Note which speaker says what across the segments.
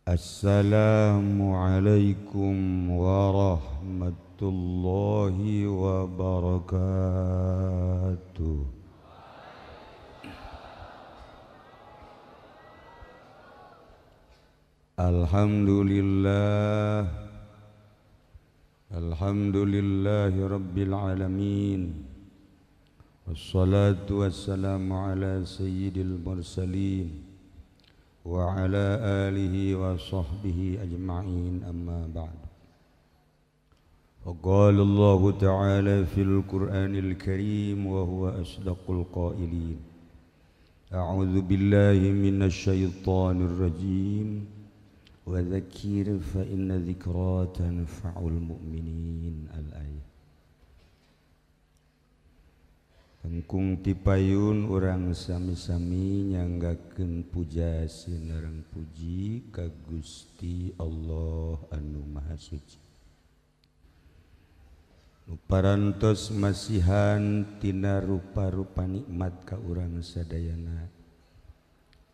Speaker 1: Assalamualaikum warahmatullahi wabarakatuh. Alhamdulillah, alhamdulillahi rabbil alamin. Wassalatu wassalamu ala sayyidil mursalin wa ala alihi wa sahbihi ajma'in, amma ba'd. Faqala Allah ta'ala fil Qur'anil Karim wa huwa asdaqul qailin. A'udzu billahi minasy syaithanir rajim. Wa dzakir fa inna dzikra tanfa'ul mu'minin. Al-ayah. Engkung tipayun urang sami-sami nyanggakeun puja sinareng puji ka Gusti Allah anu Maha Suci. Nu parantos masihan tina rupa-rupa nikmat ka urang sadayana.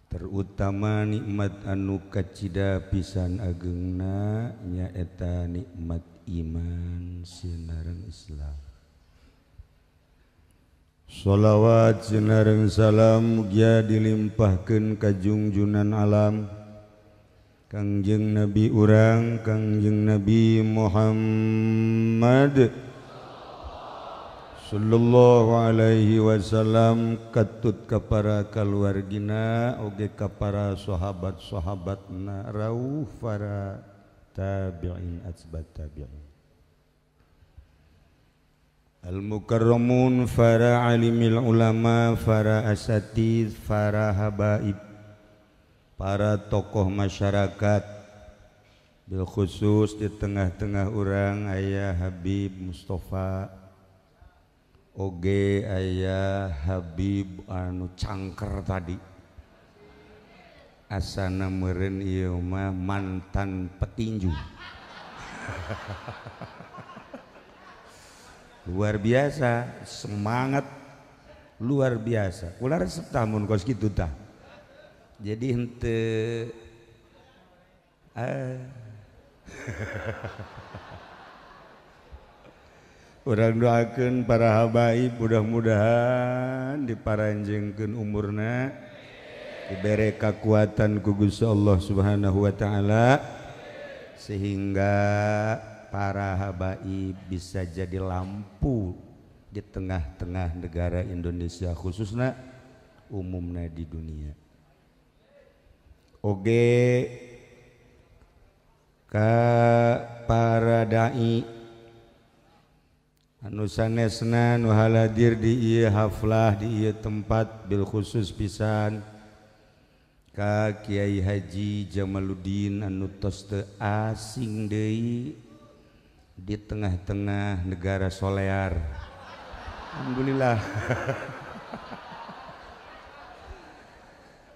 Speaker 1: Terutama nikmat anu kacida pisan ageungna nyaeta nikmat iman sinareng Islam. Sholawat sinareng salam mugia dilimpahkeun ka jungjunan alam Kangjeng Nabi urang Kangjeng Nabi Muhammad sallallahu alaihi wasallam, katut ka para kaluargina oge ka para sahabat-sahabatna rauh para tabi'in atsbat tabi'in. Al-mukarramun, para alimil ulama, para asatid, para habaib, para tokoh masyarakat, bil khusus di tengah-tengah urang ayah Habib Mustafa, oge ayah Habib anu cangker tadi, asana meureun ieu mah mantan petinju. Luar biasa, semangat luar biasa. Ulah resep tah mun kos kitu tah. Jadi henteu Urang doakeun para habaib mudah-mudahan diparanjengkeun umurna, dibere kakuatan ku Gusti Allah Subhanahu wa taala sehingga para habaib bisa jadi lampu di tengah-tengah negara Indonesia khususnya umumnya di dunia. Oge ka para dai anu sanesna nu haladir di ieu haflah di ieu tempat bil khusus pisan ka Kiai Haji Jamaluddin anu tos teu asing deui di tengah-tengah negara Solear. Alhamdulillah.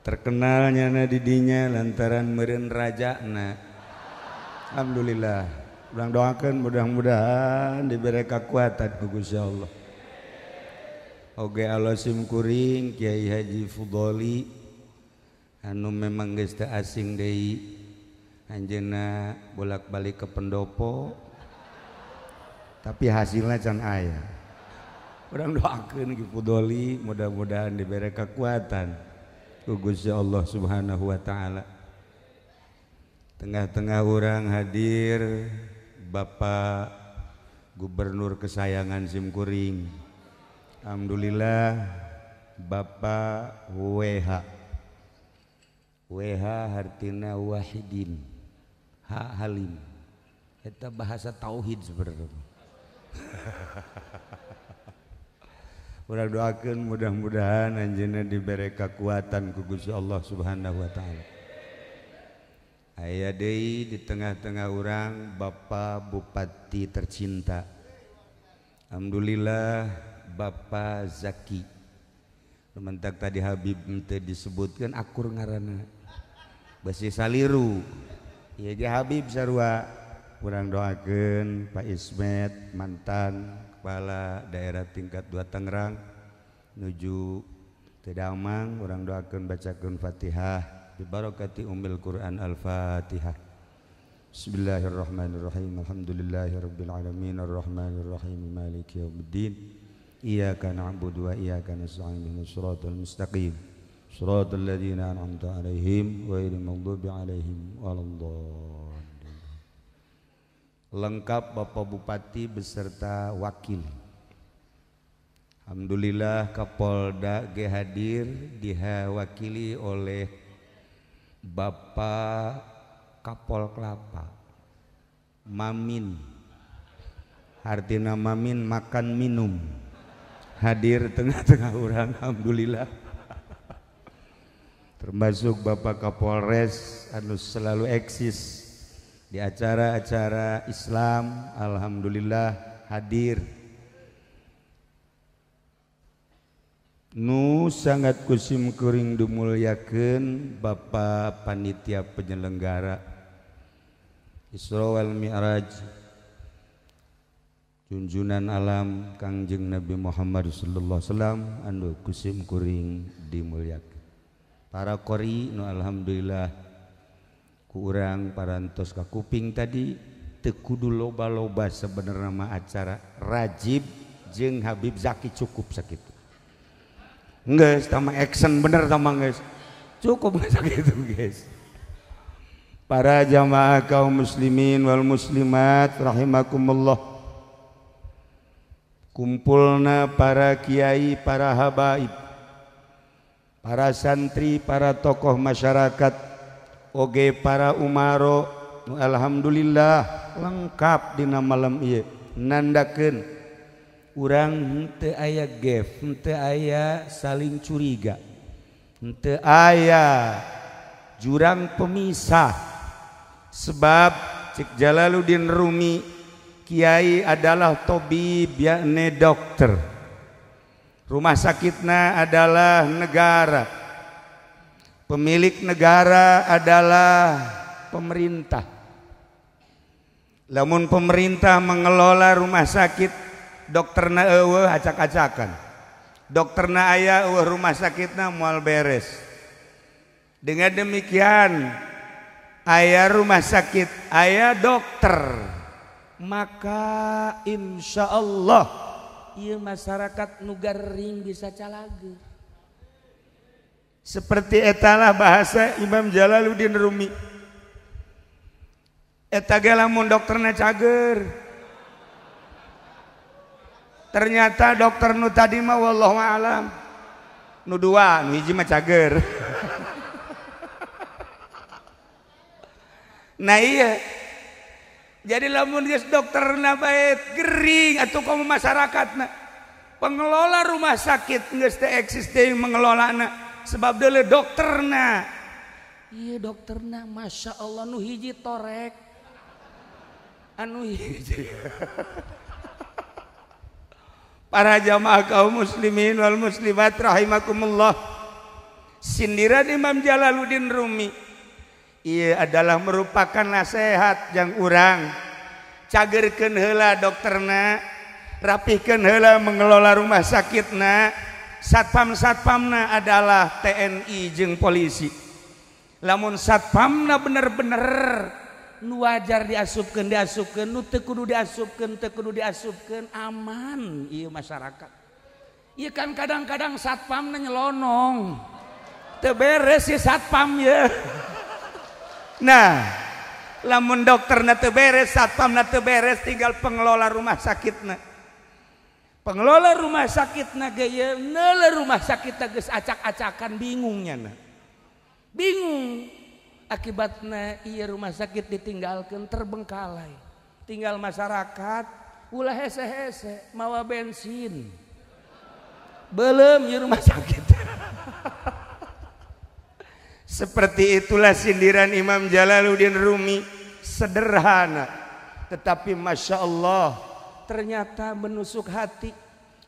Speaker 1: Terkenalnya na didinya lantaran meureun rajana. Alhamdulillah. Urang doakeun mudah-mudahan diberi kekuatan ku Gusti Allah. Oge alosim kuring Kiai Haji Fudoli anu memang geus teu asing deui. Anjeunna bolak-balik ke pendopo tapi hasilnya can aya. Urang doakeun Ki Fudoli mudah-mudahan diberi kekuatan ku Gusti Allah Subhanahu wa taala. Tengah-tengah urang hadir Bapak Gubernur kesayangan simkuring. Alhamdulillah Bapak WH. WH artina Wahidin, H Halim. Eta bahasa tauhid sebenarnya. Urang doakeun mudah-mudahan anjeunna dibere kekuatan ku Gusti Allah Subhanahu wa taala. Aya deui di tengah-tengah urang Bapak Bupati tercinta. Alhamdulillah Bapak Zaki. Lumentak tadi Habib teu disebutkeun akur ngaranna. Besi saliru. Ieu ge Habib sarua. Urang doakeun Pak Ismet mantan kepala daerah tingkat 2 Tangerang nuju teu damang, urang doakeun bacakeun Fatihah. Bi barakati ummil Quran. Al-Fatihah. Bismillahirrahmanirrahim. Alhamdulillahirabbil alamin arrahmanirrahim maliki yaumiddin. Iyyaka na'budu wa iyyaka nasta'in ihdinas siratal mustaqim. Siratal ladzina an'amta 'alaihim ghairil maghdubi 'alaihim waladdallin. Lengkap Bapak Bupati beserta wakil. Alhamdulillah Kapolda ge hadir diwakili oleh Bapak Kapol Kelapa Mamin. Artina Mamin makan minum. Hadir tengah-tengah orang, alhamdulillah. Termasuk Bapak Kapolres anu selalu eksis di acara-acara Islam, alhamdulillah hadir. Nu sangat kusim kuring dimulyakeun Bapak panitia penyelenggara Isra wal Mi'raj junjunan alam Kangjeng Nabi Muhammad sallallahu alaihi wasallam anu kusim kuring dimulyakeun. Para qori nu alhamdulillah kurang parantos ka kuping tadi teu kudu loba-loba sebenarnya mah acara rajib jeung Habib Zaki cukup sakitu. Geus tama action bener tama geus. Cukup geus sakitu guys. Para jamaah kaum muslimin wal muslimat rahimakumullah. Kumpulna para kiai, para habaib, para santri, para tokoh masyarakat, oge para umaro, alhamdulillah lengkap dina malam ieu. Nandakeun urang henteu aya gef, henteu aya saling curiga, henteu aya jurang pemisah. Sebab cek Jalaluddin Rumi, kiai adalah tabib yakni dokter. Rumah sakitna adalah negara. Pemilik negara adalah pemerintah. Lamun pemerintah mengelola rumah sakit, dokterna eueuh acak-acakan. Dokterna aya eueuh rumah sakitna moal beres. Dengan demikian aya rumah sakit, aya dokter, maka insya Allah ieu masyarakat nu garing bisa calage. Seperti etalah bahasa Imam Jalaluddin Rumi. Eta ge lamun dokterna cager. Ternyata dokter nu tadi mah wallahu alam. Nu dua, nu hiji mah cager. Nah iya. Jadi lamun geus dokterna bae gering atuh komo masyarakatna. Pengelola rumah sakit geus teu eksis deui mengelolana. Sebab deuleu dokterna. Iya dokterna masya Allah nu hiji torek. Anu hiji. Para jamaah kaum muslimin wal muslimat rahimakumullah. Sindiran Imam Jalaluddin Rumi iya adalah merupakan nasihat yang urang. Cagerkeun heula dokterna, rapihkeun heula mengelola rumah sakitna. Satpam-satpamna adalah TNI jeung polisi. Lamun satpamna bener-bener nu wajar diasupkeun diasupkeun, nu teu kudu diasupkeun teu kudu diasupkeun, aman ieu masyarakat. Ieu kan kadang-kadang satpamna nyelonong. Teu beres si satpam ye. Nah, lamun dokterna teu beres, satpamna teu beres, tinggal pengelola rumah sakitna. Pengelola rumah sakitna ge ieu neuleuh rumah sakitna geus acak-acakan bingungnya na. Bingung. Akibatna ieu rumah sakit ditinggalkeun terbengkalai. Tinggal masyarakat ulah hese-hese mawa bensin. Belum ieu rumah sakit. Seperti itulah sindiran Imam Jalaluddin Rumi, sederhana tetapi masya Allah ternyata menusuk hati.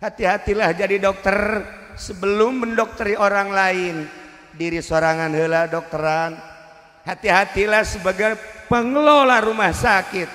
Speaker 1: Hati-hatilah jadi dokter sebelum mendokteri orang lain, diri sorangan heula dokteran. Hati-hatilah sebagai pengelola rumah sakit,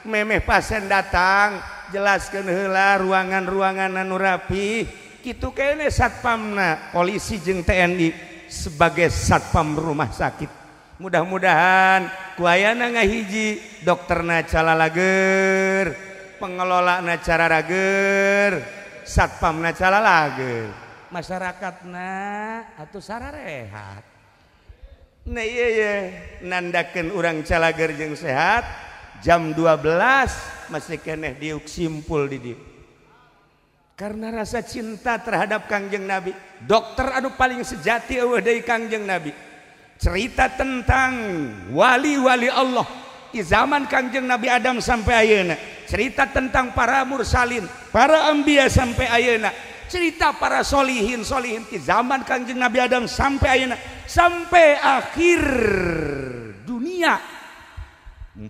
Speaker 1: memeh pasien datang jelaskeun heula ruangan-ruangan anu rapi kitu kene satpamna polisi jeung TNI. sebagai satpam rumah sakit. Mudah-mudahan ku ayana ngahiji dokterna calalager, pengelolana cararager, satpamna calalager, masyarakatna atuh sararehat. Nah iya iya nandakeun urang calager jeung sehat jam 12 masih keneh diuk simpul di dieu. Karena rasa cinta terhadap Kangjeng Nabi. Dokter anu paling sejati eueuh deui Kangjeng Nabi. Cerita tentang wali-wali Allah di zaman Kangjeng Nabi Adam sampai ayeuna. Cerita tentang para mursalin, para anbiya sampai ayeuna. Cerita para solihin-solihin di zaman Kangjeng Nabi Adam sampai ayeuna, sampai akhir dunia.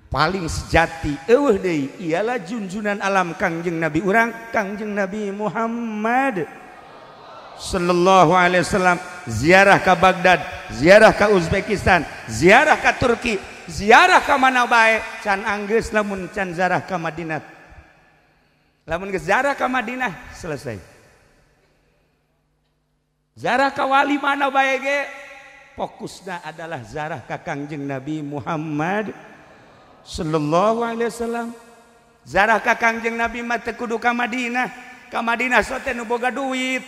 Speaker 1: Paling sejati eueuh deui ialah junjunan alam Kangjeng Nabi urang, Kangjeng Nabi Muhammad sallallahu alaihi wasallam. Ziarah ka Baghdad, ziarah ka Uzbekistan, ziarah ka Turki, ziarah ka mana bae can anggeus lamun can ziarah ka Madinah. Lamun geus ziarah ka Madinah selesai. Ziarah ka wali mana bae ge fokusna adalah ziarah ka Kangjeng Nabi Muhammad sallallahu alaihi wasallam. Zarah ka Kangjeng Nabi mah teu kudu ka Madinah. Ka Madinah sote nu boga duit.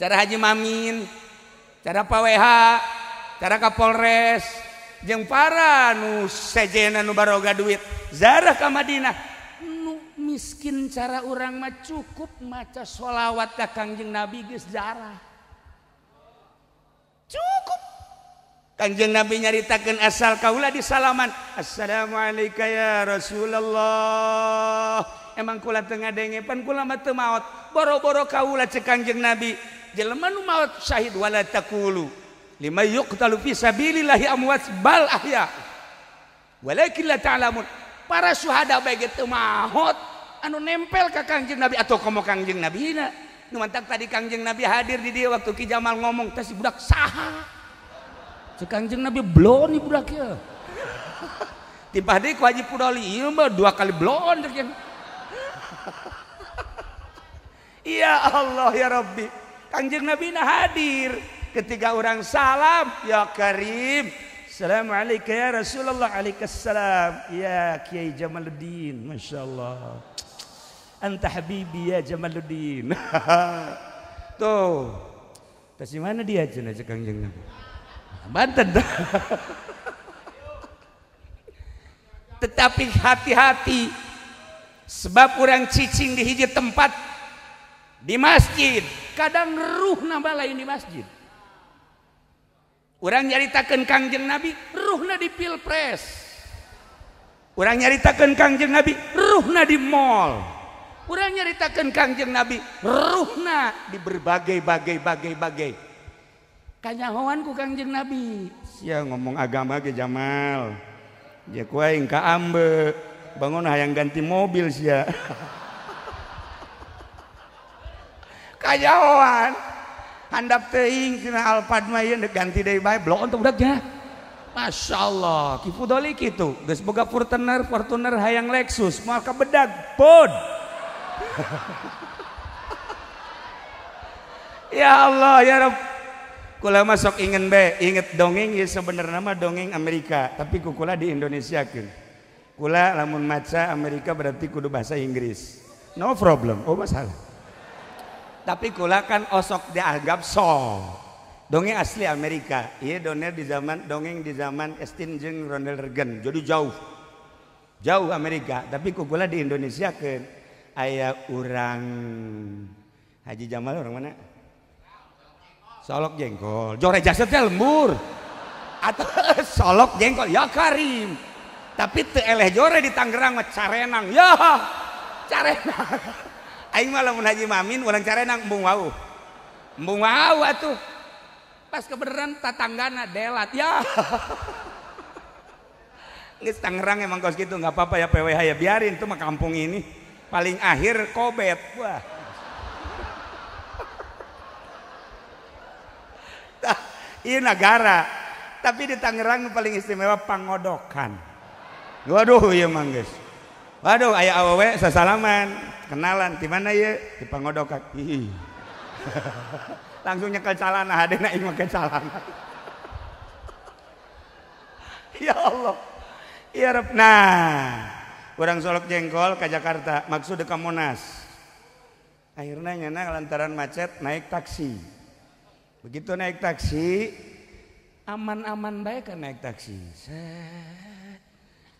Speaker 1: Cara Haji Mamin, cara Pak WH, cara Kapolres, jeung para nu sejena nu baroga duit. Zarah ka Madinah nu miskin cara urang mah cukup maca sholawat ka Kangjeng Nabi geus zarah. Cukup. Kangjeng Nabi nyaritakeun asal kaula di salaman. Assalamualaikum ya Rasulullah. Emang kula teu ngadenge pan kula mah teu maot. Boro-boro kaula cek Kangjeng Nabi. Jelema nu maot syahid wala taqulu lima yuqtalu fi sabilillahi amwat bal ahya. Walakin la ta'lamun. Para syuhada bae ge teu maot anu nempel ka Kangjeng Nabi atau komo Kangjeng Nabi na. Nu mantak tadi Kangjeng Nabi hadir di dieu waktu Ki Jamal ngomong teh si budak saha? Kangjeng Nabi blon nih budak ya. Timpah deui ku Haji Pudoli ieu mah 2 kali blon cek. Ya Allah ya Rabbi. Kangjeng Nabi na hadir ketika orang salam ya Karim. Assalamualaikum ya Rasulullah. Alaikassalam ya Kiai Jamaluddin. Masyaallah. Anta habibi ya Jamaluddin. Tuh. Kasih mana dia cenah cek Kangjeng Nabi? Banten. Tetapi hati-hati, sebab orang cicing di hiji tempat di masjid, kadang ruh nambah lain di masjid. Orang nyaritakeun Kangjeng Nabi, ruhna di pilpres. Orang nyaritakeun Kangjeng Nabi, ruhna di mall. Orang nyaritakeun Kangjeng Nabi, ruhna di berbagai-bagai-bagai-bagai. Kanyahoan ku Kangjeng Nabi. Sia ngomong agama ge Jamal. Ja ku aing ka ambe, bangun hayang ganti mobil sia. Kanyahoan. Handap teuing cenah Alphard mah ieu ganti deui bae bloon teh budaknya. Masyaallah, Ki Fudoli kitu. Geus boga Fortuner, Fortuner hayang Lexus, moal kabedag pod. Ya Allah ya Rabb. Kula mah sok ingin be, inget dongeng ya sebenarnya mah dongeng Amerika, tapi ku kula di Indonesia keun. Kula lamun maca Amerika berarti kudu bahasa Inggris. No problem, oh masalah. Tapi kula kan osok dianggap so. Dongeng asli Amerika, ieu dongeng di zaman dongeng di zaman Estin jeung Ronald Reagan. Jadi jauh. Jauh Amerika, tapi ku kula di Indonesia keun. Aya urang Haji Jamal orang mana? Solok jengkol, jore jasa teh lembur. Atau solok jengkol, ya Karim. Tapi teu eleh jore di Tangerang mah carenang, ya carenang. Aing mah lamun Haji Mamin urang carenang embung wau. Embung wau atuh. Pas kebeneran tatanggana delat, ya. Geus Tangerang emang kos gitu, enggak apa-apa ya PWH ya biarin tuh mah kampung ini. Paling akhir kobet. Wah. Ini negara, tapi di Tangerang paling istimewa pangodokan. Waduh ieu mah geus. Waduh aya awewe sasalaman, kenalan di mana ieu? Di pangodokan. Ih. Langsung nyekel calana hadena aing make calana. Ya Allah. Ya Rabb. Nah, urang Solok Jengkol ke Jakarta, maksud ke Monas. Akhirnya nyana lantaran macet naik taksi. Begitu naik taksi, aman-aman baik kan naik taksi. Set.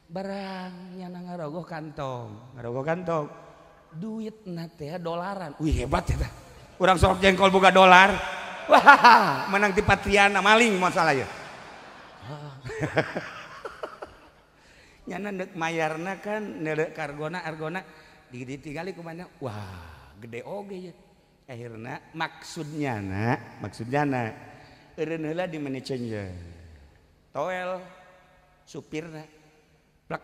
Speaker 1: Barang nyana ngarogoh kantong, ngarogoh kantong. Duit na teh dolaran. Wih hebat ya tah. Urang Solok Jengkol boga dolar. Wah, menang ti Patriana maling masalah ya. Nyana deuk mayarna kan neuleuh kargona argona ditinggali kumana. Wah, gede oge ya. Akhirna maksudnya na eureun heula di money changer. Toel supirna plek.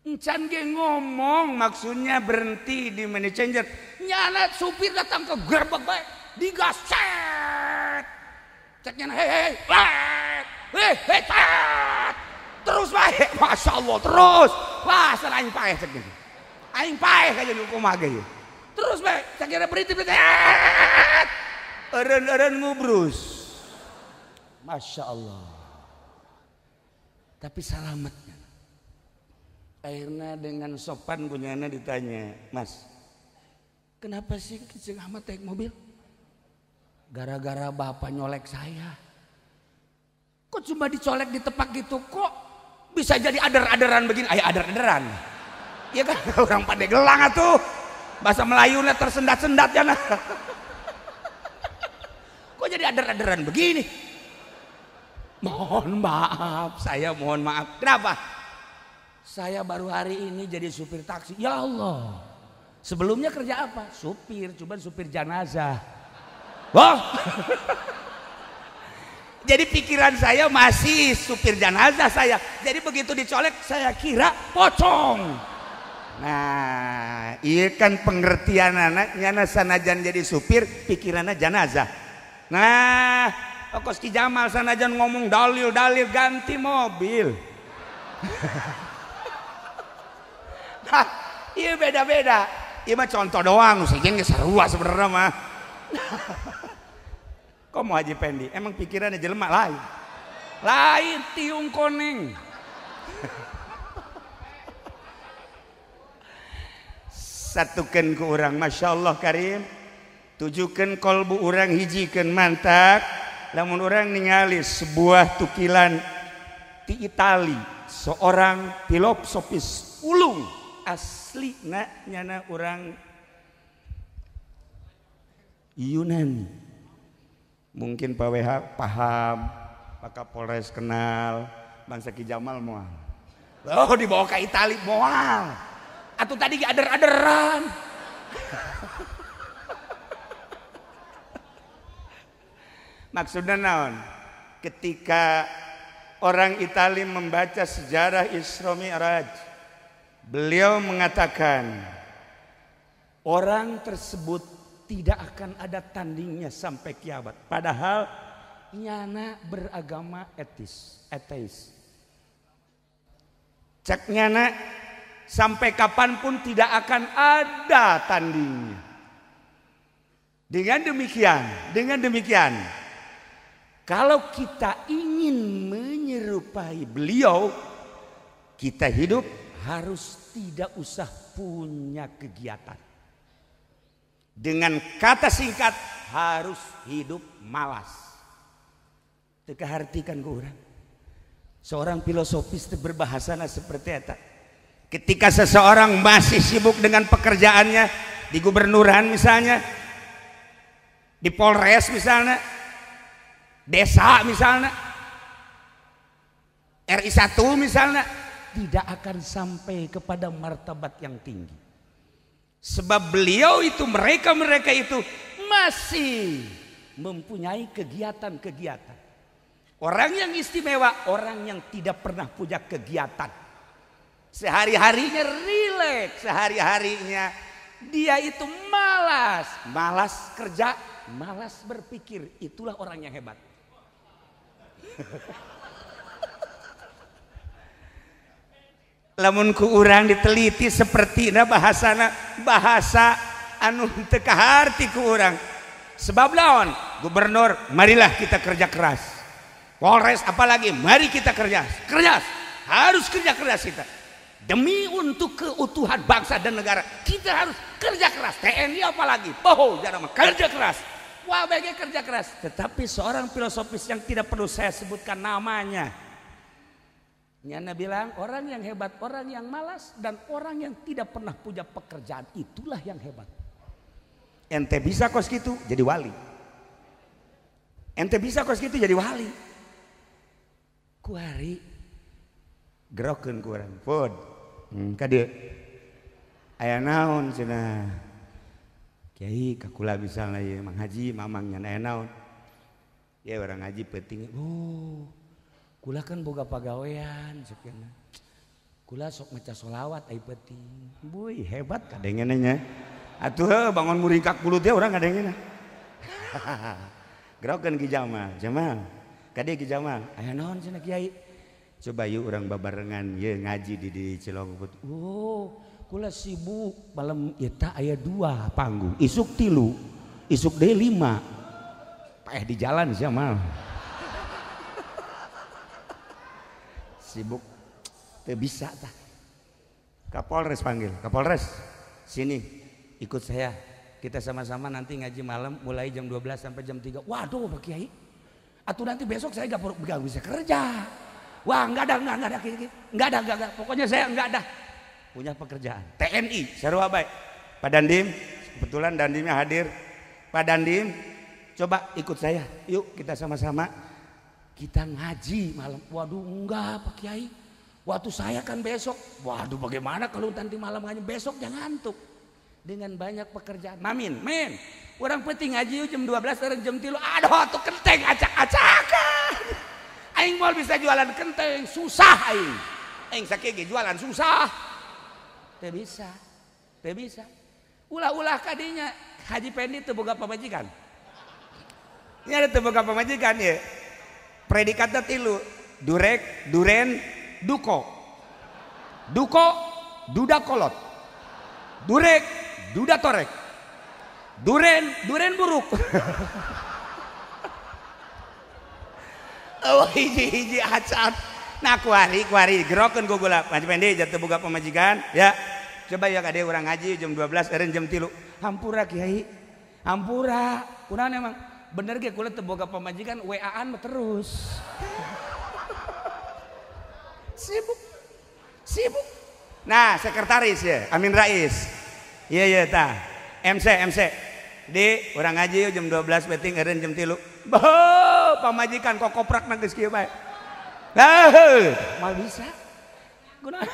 Speaker 1: Encan ge ngomong maksudnya berhenti di money changer. Nyana supir datang ke gerbek bae digas set. Cek nyana hei hei hei hei tat. Terus bae, Masya Allah terus. Wah, sana aing paeh cek nyana. Aing paeh ka jadi kumaha ge. Terus bae, cek nyana berhenti berhenti. Eureun-eureun ngubrus. Masya Allah. Tapi salametnya. Akhirnya dengan sopan punyana ditanya, Mas, kenapa sih Kiceng Ahmad naik mobil? Gara-gara bapak nyolek saya. Kok cuma dicolek ditepak gitu kok bisa jadi ader-aderan begini? Ayo ader-aderan. Iya kan orang Pandeglang atuh. Bahasa Melayunya tersendat-sendat ya nah. Kok jadi ader-aderan begini? Mohon maaf, saya mohon maaf. Kenapa? Saya baru hari ini jadi supir taksi. Ya Allah. Sebelumnya kerja apa? Supir, cuman supir jenazah. Wah. Jadi pikiran saya masih supir jenazah saya. Jadi begitu dicolek saya kira pocong. Nah, iya kan pengertian anaknya sanajan jadi supir pikirannya jenazah. Nah, kos Ki Jamal sanajan ngomong dalil-dalil ganti mobil. Nah, iya beda-beda. Iya mah contoh doang, sejen geus sarua sebenarnya mah. Kok mau Haji Pendi? Emang pikirannya jelema lain. Lain tiung koneng. Satukan ke orang, Masya Allah Karim. Tujukan kolbu orang hijikan mantak. Lamun orang ningali sebuah tukilan di Itali, seorang filosofis ulung asli na nyana orang Yunani. Mungkin Pak WH paham, Pak Kapolres kenal, bangsa Ki Jamal moal. Oh dibawa ke Itali moal. Atau tadi ader-aderan. Maksudnya naon? Ketika orang Itali membaca sejarah Isra Mi'raj, beliau mengatakan orang tersebut tidak akan ada tandingnya sampai kiamat. Padahal nyana beragama ateis. Cek nyana sampai kapanpun tidak akan ada tandingnya. Dengan demikian, kalau kita ingin menyerupai beliau, kita hidup harus tidak usah punya kegiatan. Dengan kata singkat, harus hidup malas. Teu kahartikan ku urang. Seorang filosofis teu berbahasana seperti eta. Ketika seseorang masih sibuk dengan pekerjaannya di gubernuran misalnya, di Polres misalnya, desa misalnya, RI 1 misalnya, tidak akan sampai kepada martabat yang tinggi. Sebab beliau itu, mereka-mereka itu masih mempunyai kegiatan-kegiatan. Orang yang istimewa, orang yang tidak pernah punya kegiatan. Sehari-harinya rileks, sehari-harinya dia itu malas, malas kerja, malas berpikir. Itulah orang yang hebat. Lamun ku urang diteliti sepertina bahasana, bahasa anu teu kaharti ku urang. Sebab lawan gubernur, marilah kita kerja keras. Polres apalagi, mari kita kerja keras. Harus kerja keras kita. Demi untuk keutuhan bangsa dan negara, kita harus kerja keras. TNI apalagi, boho, jangan kerja keras. Wah, baiknya kerja keras. Tetapi seorang filosofis yang tidak perlu saya sebutkan namanya, Nyana bilang orang yang hebat, orang yang malas, dan orang yang tidak pernah punya pekerjaan, itulah yang hebat. Ente bisa kos gitu jadi wali. Ente bisa kos gitu jadi wali. Kuari gerokeun ku urang. Pod. Ka dieu. Aya naon cenah? Kiai kakula misalna ieu Mang Haji, Mamang nya aya naon? Ya urang ngaji peuting. Oh, kula kan boga pagawean cenah. Kula sok maca sholawat ai peuting. Buy, hebat kadengena nya. Atuh bangun muringkak bulu teh urang kadengena. Gerokeun Ki Jamal, Jamal. Ka dieu Ki Jamal, aya naon cenah Kiai? Coba yuk urang babarengan ye ngaji di Cilongput. Oh, kula sibuk malam eta aya 2 panggung, isuk 3, isuk deui 5. Paeh di jalan sia mal. Sibuk teu bisa tah. Kapolres panggil, Kapolres sini ikut saya. Kita sama-sama nanti ngaji malam mulai jam 12 sampai jam 3. Waduh Pak Kiai. Atau nanti besok saya gak bisa kerja. Wah, enggak ada. Pokoknya saya enggak ada. Punya pekerjaan. TNI, sarua bae. Pak Dandim, kebetulan Dandimnya hadir. Pak Dandim, coba ikut saya. Yuk kita sama-sama kita ngaji malam. Waduh, enggak Pak Kiai. Waktu saya kan besok. Waduh, bagaimana kalau nanti malam ngaji besok jangan ngantuk. Dengan banyak pekerjaan. Mamin, men. Orang penting ngaji jam 12, orang jam 3. Aduh, tuh kenteng acak-acakan. Aing mau bisa jualan kenteng, susah aing. Aing sakit ge jualan susah. Teu bisa. Teu bisa. Ulah-ulah kadinya Haji Pendi teu boga pamajikan. Ini ada teu boga pamajikan ya. Predikatna 3, durek, duren, duko. Duko, duda kolot. Durek, duda torek. Duren, duren buruk. Oh, hiji-hiji acan. Nah, kuari gerokeun ku gula. Haji Pendi jatuh boga pamajikan, ya. Coba ya kade urang ngaji jam 12 eureun jam 3. Hampura Kiai. Hampura. Kunaon emang? Bener ge kula teu boga pamajikan WA-an terus. Sibuk. Sibuk. Nah, sekretaris ya, Amin Rais. Iya iya tah. MC MC. Di urang ngaji jam 12 peuting eureun jam 3. Boh, pamajikan kok koprak nang geus kieu bae. Heuh, moal bisa. Kunaon?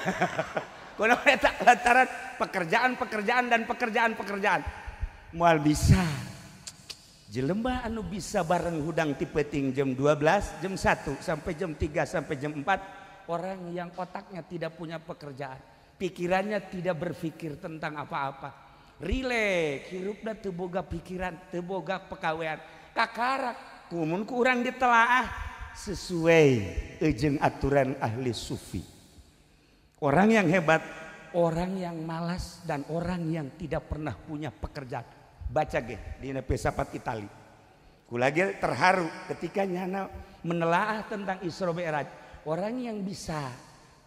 Speaker 1: Kunaon eta lantaran pekerjaan-pekerjaan dan pekerjaan-pekerjaan. Moal bisa. Jelema anu bisa bareng hudang ti peuting jam 12, jam 1 sampai jam 3 sampai jam 4, orang yang otaknya tidak punya pekerjaan, pikirannya tidak berpikir tentang apa-apa. Rileks, hirupna teu boga pikiran, teu boga pekawean. Kakarak kumun ku urang ditelaah sesuai jeung aturan ahli sufi. Orang yang hebat, orang yang malas, dan orang yang tidak pernah punya pekerjaan. Baca ge dina filsafat Itali. Kula ge terharu ketika nyana menelaah tentang Isra Mi'raj. Orang yang bisa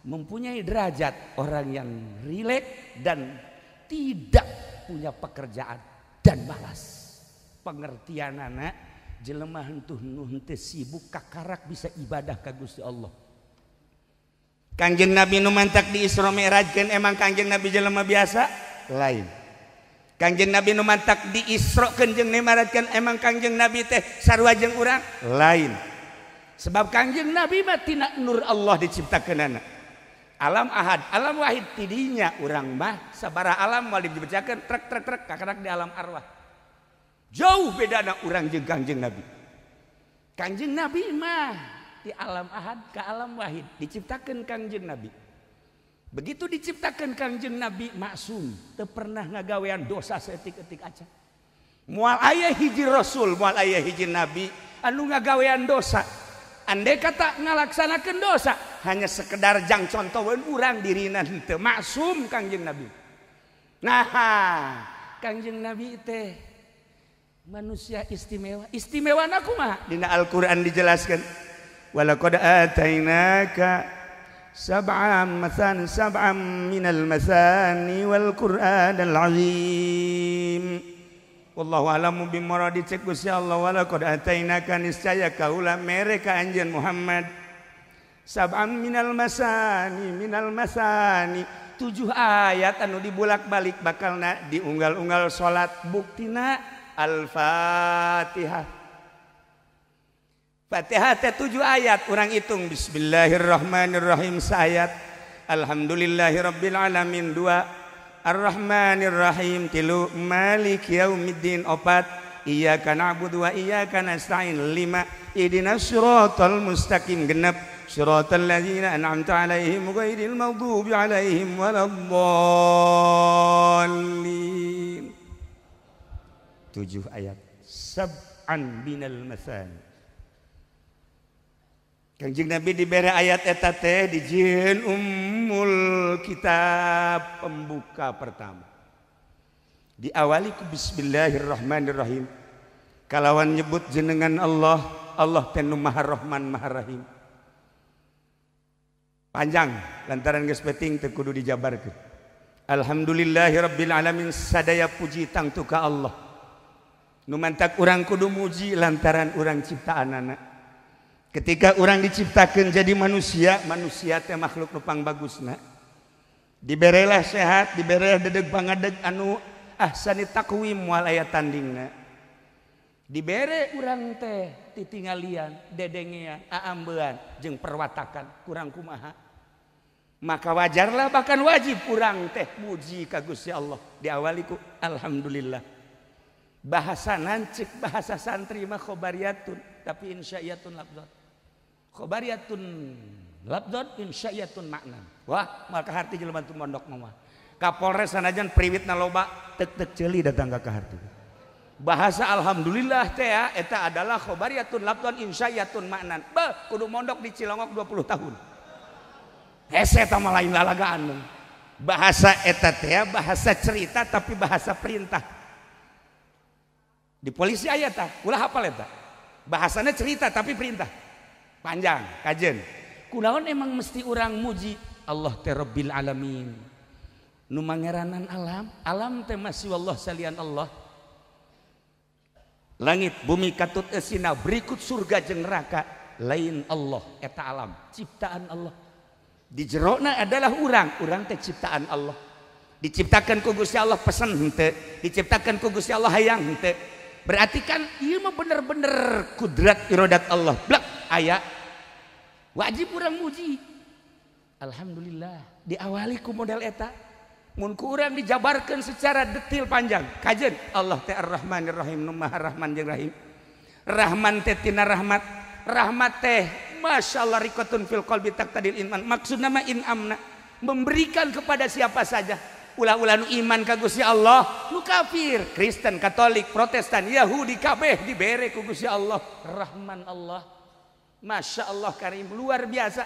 Speaker 1: mempunyai derajat, orang yang rileks dan tidak punya pekerjaan dan malas. Pengertian anak jelema hentuh nu henteu sibuk kakarak bisa ibadah ka Gusti Allah. Kangjeng Nabi nu mantak di Isra Mi'rajkeun emang Kangjeng Nabi jelema biasa? Lain. Kangjeng Nabi nu mantak di Isra-keun jeung Mi'rajkeun emang Kangjeng Nabi teh sarua jeung urang? Lain. Sebab Kangjeng Nabi mah tina nur Allah diciptakeunana. Alam ahad, alam wahid tidinya urang mah sabaraha alam moal dibejakeun trek trek trek kakarak di alam arwah. Jauh bedana urang jeung Kangjeng Nabi. Kangjeng Nabi mah di alam ahad ke alam wahid diciptakeun Kangjeng Nabi. Begitu diciptakeun Kangjeng Nabi maksum, teu pernah ngagawean dosa saeutik-eutik acan. Moal aya hiji rasul, moal aya hiji nabi anu ngagawean dosa. Andai kata ngalaksanakeun dosa hanya sekedar jang contoheun urang dirina henteu maksum Kangjeng Nabi. Nah, Kangjeng Nabi teh Manusia istimewa. Istimewa na kumaha? Dina Al-Qur'an dijelaskan. Walaqad atainaka sab'am mathan sab'am minal masani wal Qur'anal azim. Wallahu a'lamu bimuradi cek Gusti Allah walaqad atainaka niscaya kaula mere ka anjeun Muhammad sab'am minal masani 7 ayat anu dibulak-balik bakalna diunggal-unggal salat buktina Al-Fatihah. Fatihah teh 7 ayat urang hitung bismillahirrahmanirrahim saayat, alhamdulillahirabbil alamin 2, arrahmanirrahim 3, maliki yaumiddin 4, iyyaka na'budu wa iyyaka nasta'in 5, ihdinas siratal mustaqim 6, siratal ladzina an'amta 'alaihim ghairil maghdubi 'alaihim waladdallin. 7 ayat sab'an minal masani. Kangjeng Nabi diberi ayat eta teh dijieun ummul kitab pembuka pertama. Diawali ku bismillahirrahmanirrahim. Kalawan nyebut jenengan Allah, Allah teh nu Maha Rahman Maha Rahim. Panjang lantaran geus penting teu kudu dijabarkeun. Alhamdulillahirabbil alamin sadaya puji tangtu ka Allah. Nu mantak urang kudu muji lantaran urang ciptaanana. Ketika orang diciptakan jadi manusia, manusia teh makhluk nu pangbagusna. Diberelah sehat, diberelah dedeg pangadeg anu ahsani taqwim moal aya tandingna. Dibere urang teh titingalian, dedengean, aambean jeung perwatakan kurang kumaha. Maka wajarlah bahkan wajib urang teh muji ka Gusti Allah. Diawali ku alhamdulillah. Bahasa nancik, bahasa santri mah khobariyatun, tapi insya'iyatun lafdzan. Khobariyatun lafdzan insya'iyatun makna. Wah, maka harti jelema teu mondok mah. Kapolres sanajan priwitna loba tek-tek ceuli datang ka harti. Bahasa alhamdulillah teh eta adalah khobariyatun lafdzan insya'iyatun makna. Beuh, kudu mondok di Cilongok 20 tahun. Hese eta mah lain lalagaan. Bahasa eta teh bahasa cerita tapi bahasa perintah. Di polisi aya tah, ulah hafal eta. Bahasanya cerita tapi perintah. Panjang, kajen. Kunaon emang mesti urang muji Allah teh Rabbil alamin. Nu mangeranan alam, alam teh masih Allah salian Allah. Langit, bumi katut esina berikut surga jeung neraka lain Allah eta alam, ciptaan Allah. Di jerona adalah urang, urang teh ciptaan Allah. Diciptakan ku Gusti Allah pesen henteu, diciptakan ku Gusti Allah hayang henteu. Berarti kan ieu mah bener-bener kudrat iradat Allah. Blak aya wajib urang muji. Alhamdulillah diawali ku model eta. Mun ku urang dijabarkeun secara detail panjang. Kajen Allah teh Ar-Rahmanir Rahim nu Maha Rahman jeung Rahim. Rahman teh tina rahmat. Rahmat teh masyaallah rikotun fil qalbi taqtadil iman. Maksudna mah inamna memberikan kepada siapa saja. Ulah-ulah nu iman ka Gusti Allah, nu kafir, Kristen, Katolik, Protestan, Yahudi kabeh dibere ku Gusti Allah. Rahman Allah. Masya Allah karim, luar biasa.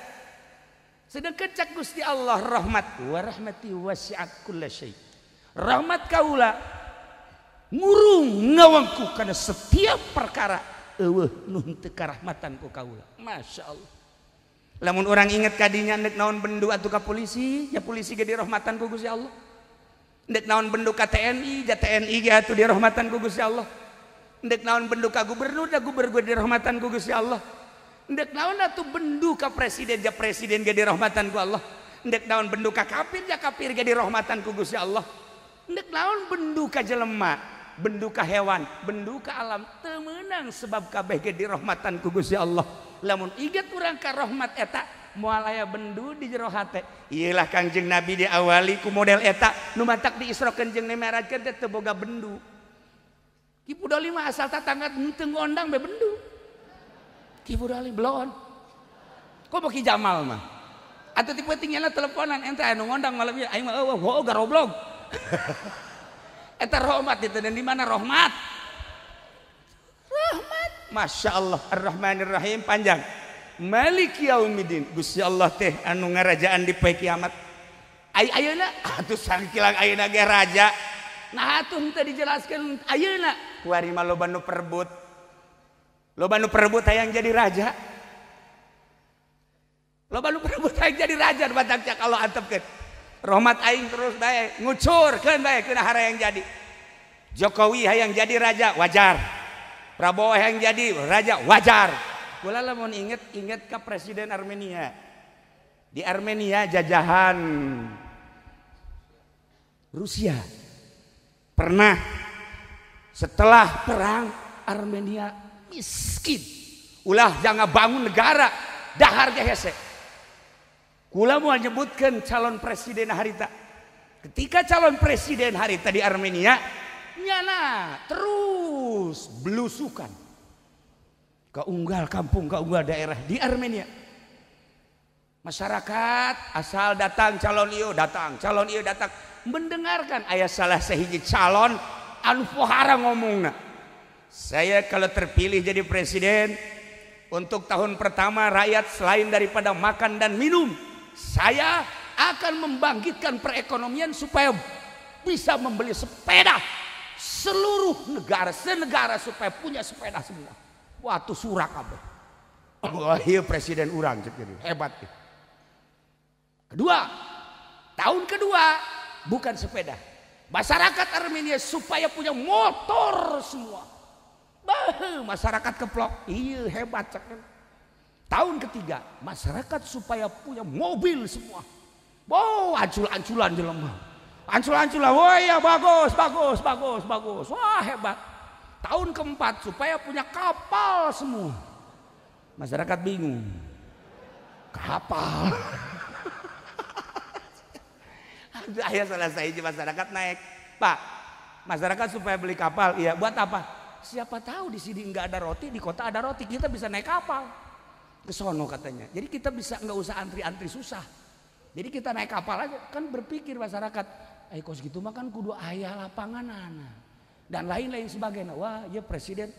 Speaker 1: Sedangkan cak Gusti Allah rahmat wa rahmati wasi'at kulla syai. Rahmat kaula ngurung ngawangku kana setiap perkara eueuh nu henteu karahmatan ku kaula. Masya Allah. Lamun orang inget kadinya nek naon bendu atuh ka polisi, ya polisi ge dirahmatan ku Gusti Allah. Ndek naon bendu ka TNI, ja TNI ge atuh dirahmatan ku Gusti Allah. Ndek naon bendu ka gubernur, ja gubernur ge dirahmatan ku Gusti Allah. Ndek naon atuh bendu ka presiden, ja presiden ge dirahmatan ku Allah. Ndek naon bendu ka kafir, ja kafir ge dirahmatan ku Gusti Allah. Ndek naon bendu ka jelema, bendu ka hewan, bendu ka alam teu meunang sebab kabeh ge dirahmatan ku Gusti Allah. Lamun inget urang ka rahmat eta moal aya bendu di jero hate. Iyalah Kangjeng Nabi diawali ku model eta nu matak diisrokeun jeung mi'rajkeun teh teu boga bendu. Ki Pudoli mah asal tatangga henteu ngondang be bendu. Ki Pudoli belon. Komo Ki Jamal mah. Atuh ti peuting nya teleponan ente anu ngondang malam ieu aing mah eueuh heuh garoblog. Eta rahmat itu dan di mana rahmat? Rahmat. Masya Allah Ar-Rahmanir Rahim panjang. Maliki Yaumiddin Gusti Allah teh anu ngarajaan di poe kiamat. Ai ayeuna atuh sangkilang ayeuna ge raja. Nah atuh teu dijelaskeun ayeuna kuari mah loba nu perebut. Loba nu perebut hayang jadi raja. Loba nu perebut hayang jadi raja batak cak Allah antepkeun. Rahmat aing terus bae ngucurkeun bae keuna harayang jadi. Jokowi hayang jadi raja wajar. Prabowo hayang jadi raja wajar. Kula lamun inget ka presiden Armenia. Di Armenia jajahan Rusia. Pernah setelah perang Armenia miskin. Ulah jangan bangun negara dahar ge hese. Kula mau nyebutkeun calon presiden harita. Ketika calon presiden harita di Armenia nyana terus belusukan ke unggal kampung, ke unggal daerah di Armenia. Masyarakat asal datang calon ieu datang, calon ieu datang, mendengarkan aya salah sahiji calon anu pohara ngomongna. Saya kalau terpilih jadi presiden untuk tahun pertama rakyat selain daripada makan dan minum, saya akan membangkitkan perekonomian supaya bisa membeli sepeda seluruh negara, senegara supaya punya sepeda semua. Wah tuh surak kabeh. Wah iya presiden urang hebat. Kedua, tahun kedua bukan sepeda. Masyarakat Armenia supaya punya motor semua. Bah, masyarakat keplok. Iya hebat cek. Tahun ketiga, masyarakat supaya punya mobil semua. Wow, ancul-anculan jelema. Ancul-anculan, wah ya bagus, bagus, bagus, bagus. Wah hebat. Tahun keempat supaya punya kapal semua. Masyarakat bingung. Kapal. Ayo selesai masyarakat naik. Pak, masyarakat supaya beli kapal, iya buat apa? Siapa tahu di sini nggak ada roti, di kota ada roti, kita bisa naik kapal. Ke sono katanya. Jadi kita bisa nggak usah antri-antri susah. Jadi kita naik kapal aja, kan berpikir masyarakat, eh kos gitu mah kan kudu aya lapangan anak dan lain-lain sebagainya. Wah, ya presiden.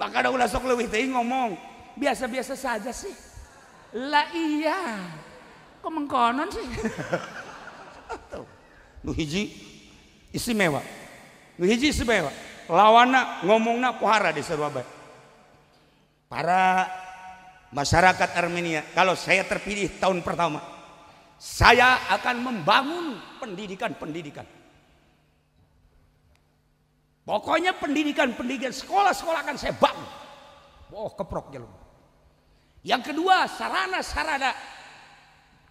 Speaker 1: Maka ulah sok leuwih teuing ngomong, biasa-biasa saja sih. Lah iya, kok mengkonon sih? Nu hiji istimewa, nu hiji istimewa. Lawana ngomongna pohara di sarua bae. Para masyarakat Armenia, kalau saya terpilih tahun pertama, saya akan membangun pendidikan-pendidikan. Pokoknya pendidikan-pendidikan sekolah-sekolah akan saya bangun. Oh, keprok jelema. Yang kedua, sarana-sarana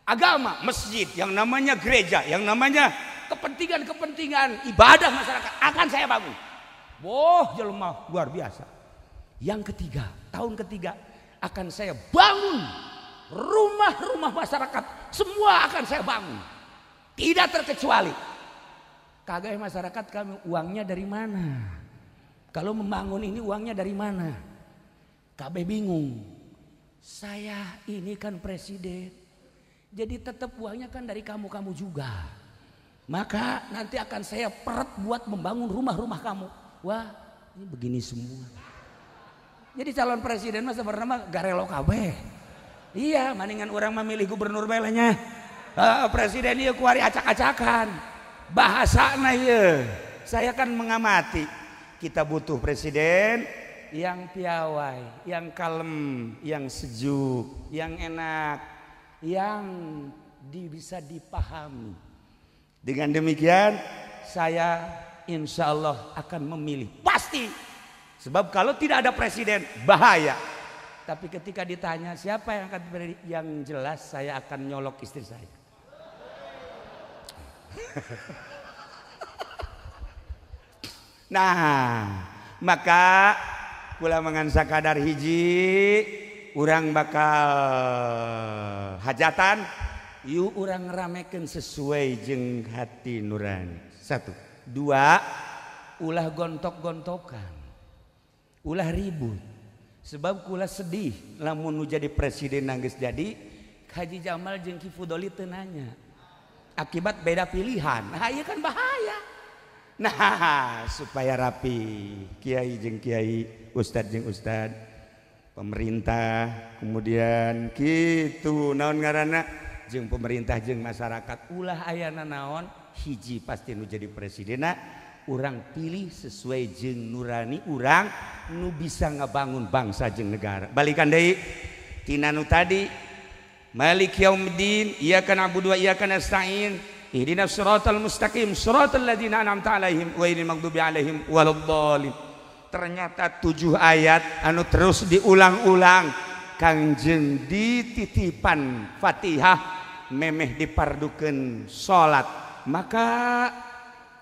Speaker 1: agama, masjid, yang namanya gereja, yang namanya kepentingan-kepentingan ibadah masyarakat akan saya bangun. Wah, jelema luar biasa. Yang ketiga, tahun ketiga akan saya bangun rumah-rumah masyarakat, semua akan saya bangun. Tidak terkecuali. Kagak masyarakat kami uangnya dari mana? Kalau membangun ini uangnya dari mana? Kabeh bingung. Saya ini kan presiden, jadi tetap uangnya kan dari kamu-kamu juga. Maka nanti akan saya peret buat membangun rumah-rumah kamu. Wah, ini begini semua. Jadi calon presiden mah sebenarnya garelo kabeh. Iya, maningan orang memilih gubernur belanya. Presiden ieu kuari acak-acakan. Bahasana ieu. Saya kan mengamati. Kita butuh presiden yang piawai, yang kalem, yang sejuk, yang enak, yang bisa dipahami. Dengan demikian saya insya Allah akan memilih pasti. Sebab kalau tidak ada presiden bahaya. Tapi ketika ditanya siapa yang akan terpilih, yang jelas saya akan nyolok istri saya. Nah, maka kula mangan sakadar hiji urang bakal hajatan yuk urang ramekeun sesuai jeung hati nurani. Satu, dua, ulah gontok-gontokan, ulah ribut. Sebab kula sedih lamun nu jadi presiden nangis jadi Haji Jamal jeung Ki Fudoli teu nanya. Akibat beda pilihan. Nah, ieu kan bahaya. Nah, supaya rapi kiai jeung kiai, ustad jeung ustad, pemerintah, kemudian gitu naon ngaranna jeung pemerintah jeung masyarakat ulah ayana naon hiji pasti nu jadi presidena urang pilih sesuai jeung nurani urang nu bisa ngabangun bangsa jeung negara. Balikan deui tina nu tadi Malik yaumiddin iyyaka na'budu wa iyyaka nasta'in ihdinas siratal mustaqim siratal ladzina an'amta 'alaihim ghairil maghdubi 'alaihim waladdallin. Ternyata 7 ayat anu terus diulang-ulang Kangjeng dititipan Fatihah memeh dipardukeun salat. Maka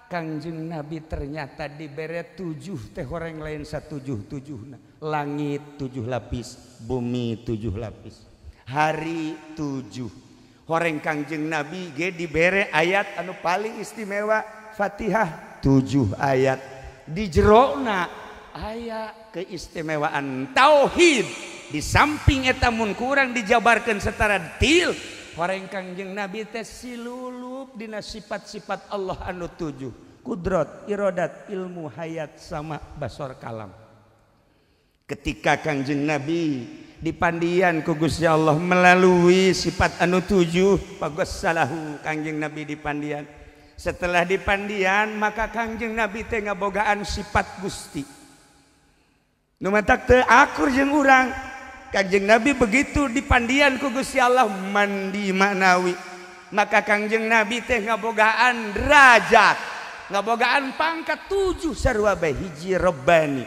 Speaker 1: Kangjeng Nabi ternyata dibere 7 teh horeng lain satujuh-tujuhna. Langit 7 lapis, bumi 7 lapis, hari 7. Horeng Kangjeng Nabi ge dibere ayat anu paling istimewa Fatihah 7 ayat. Di jerona aya keistimewaan tauhid. Di samping eta mun kurang dijabarkan secara detail horeng Kangjeng Nabi teh silulup dina sifat-sifat Allah anu 7, kudrat, irodat, ilmu, hayat, sama basor, kalam. Ketika Kangjeng Nabi dipandian ku Gusti Allah melalui sifat anu 7, pagossalahu Kangjeng Nabi dipandian. Setelah dipandian maka Kangjeng Nabi teh ngabogaan sifat Gusti. Nu matak teu akur jeung urang. Kangjeng Nabi begitu dipandian ku Gusti Allah mandi maknawi, maka Kangjeng Nabi teh ngabogaan derajat, ngabogaan pangkat 7 sarua bae. Hiji Rabbani,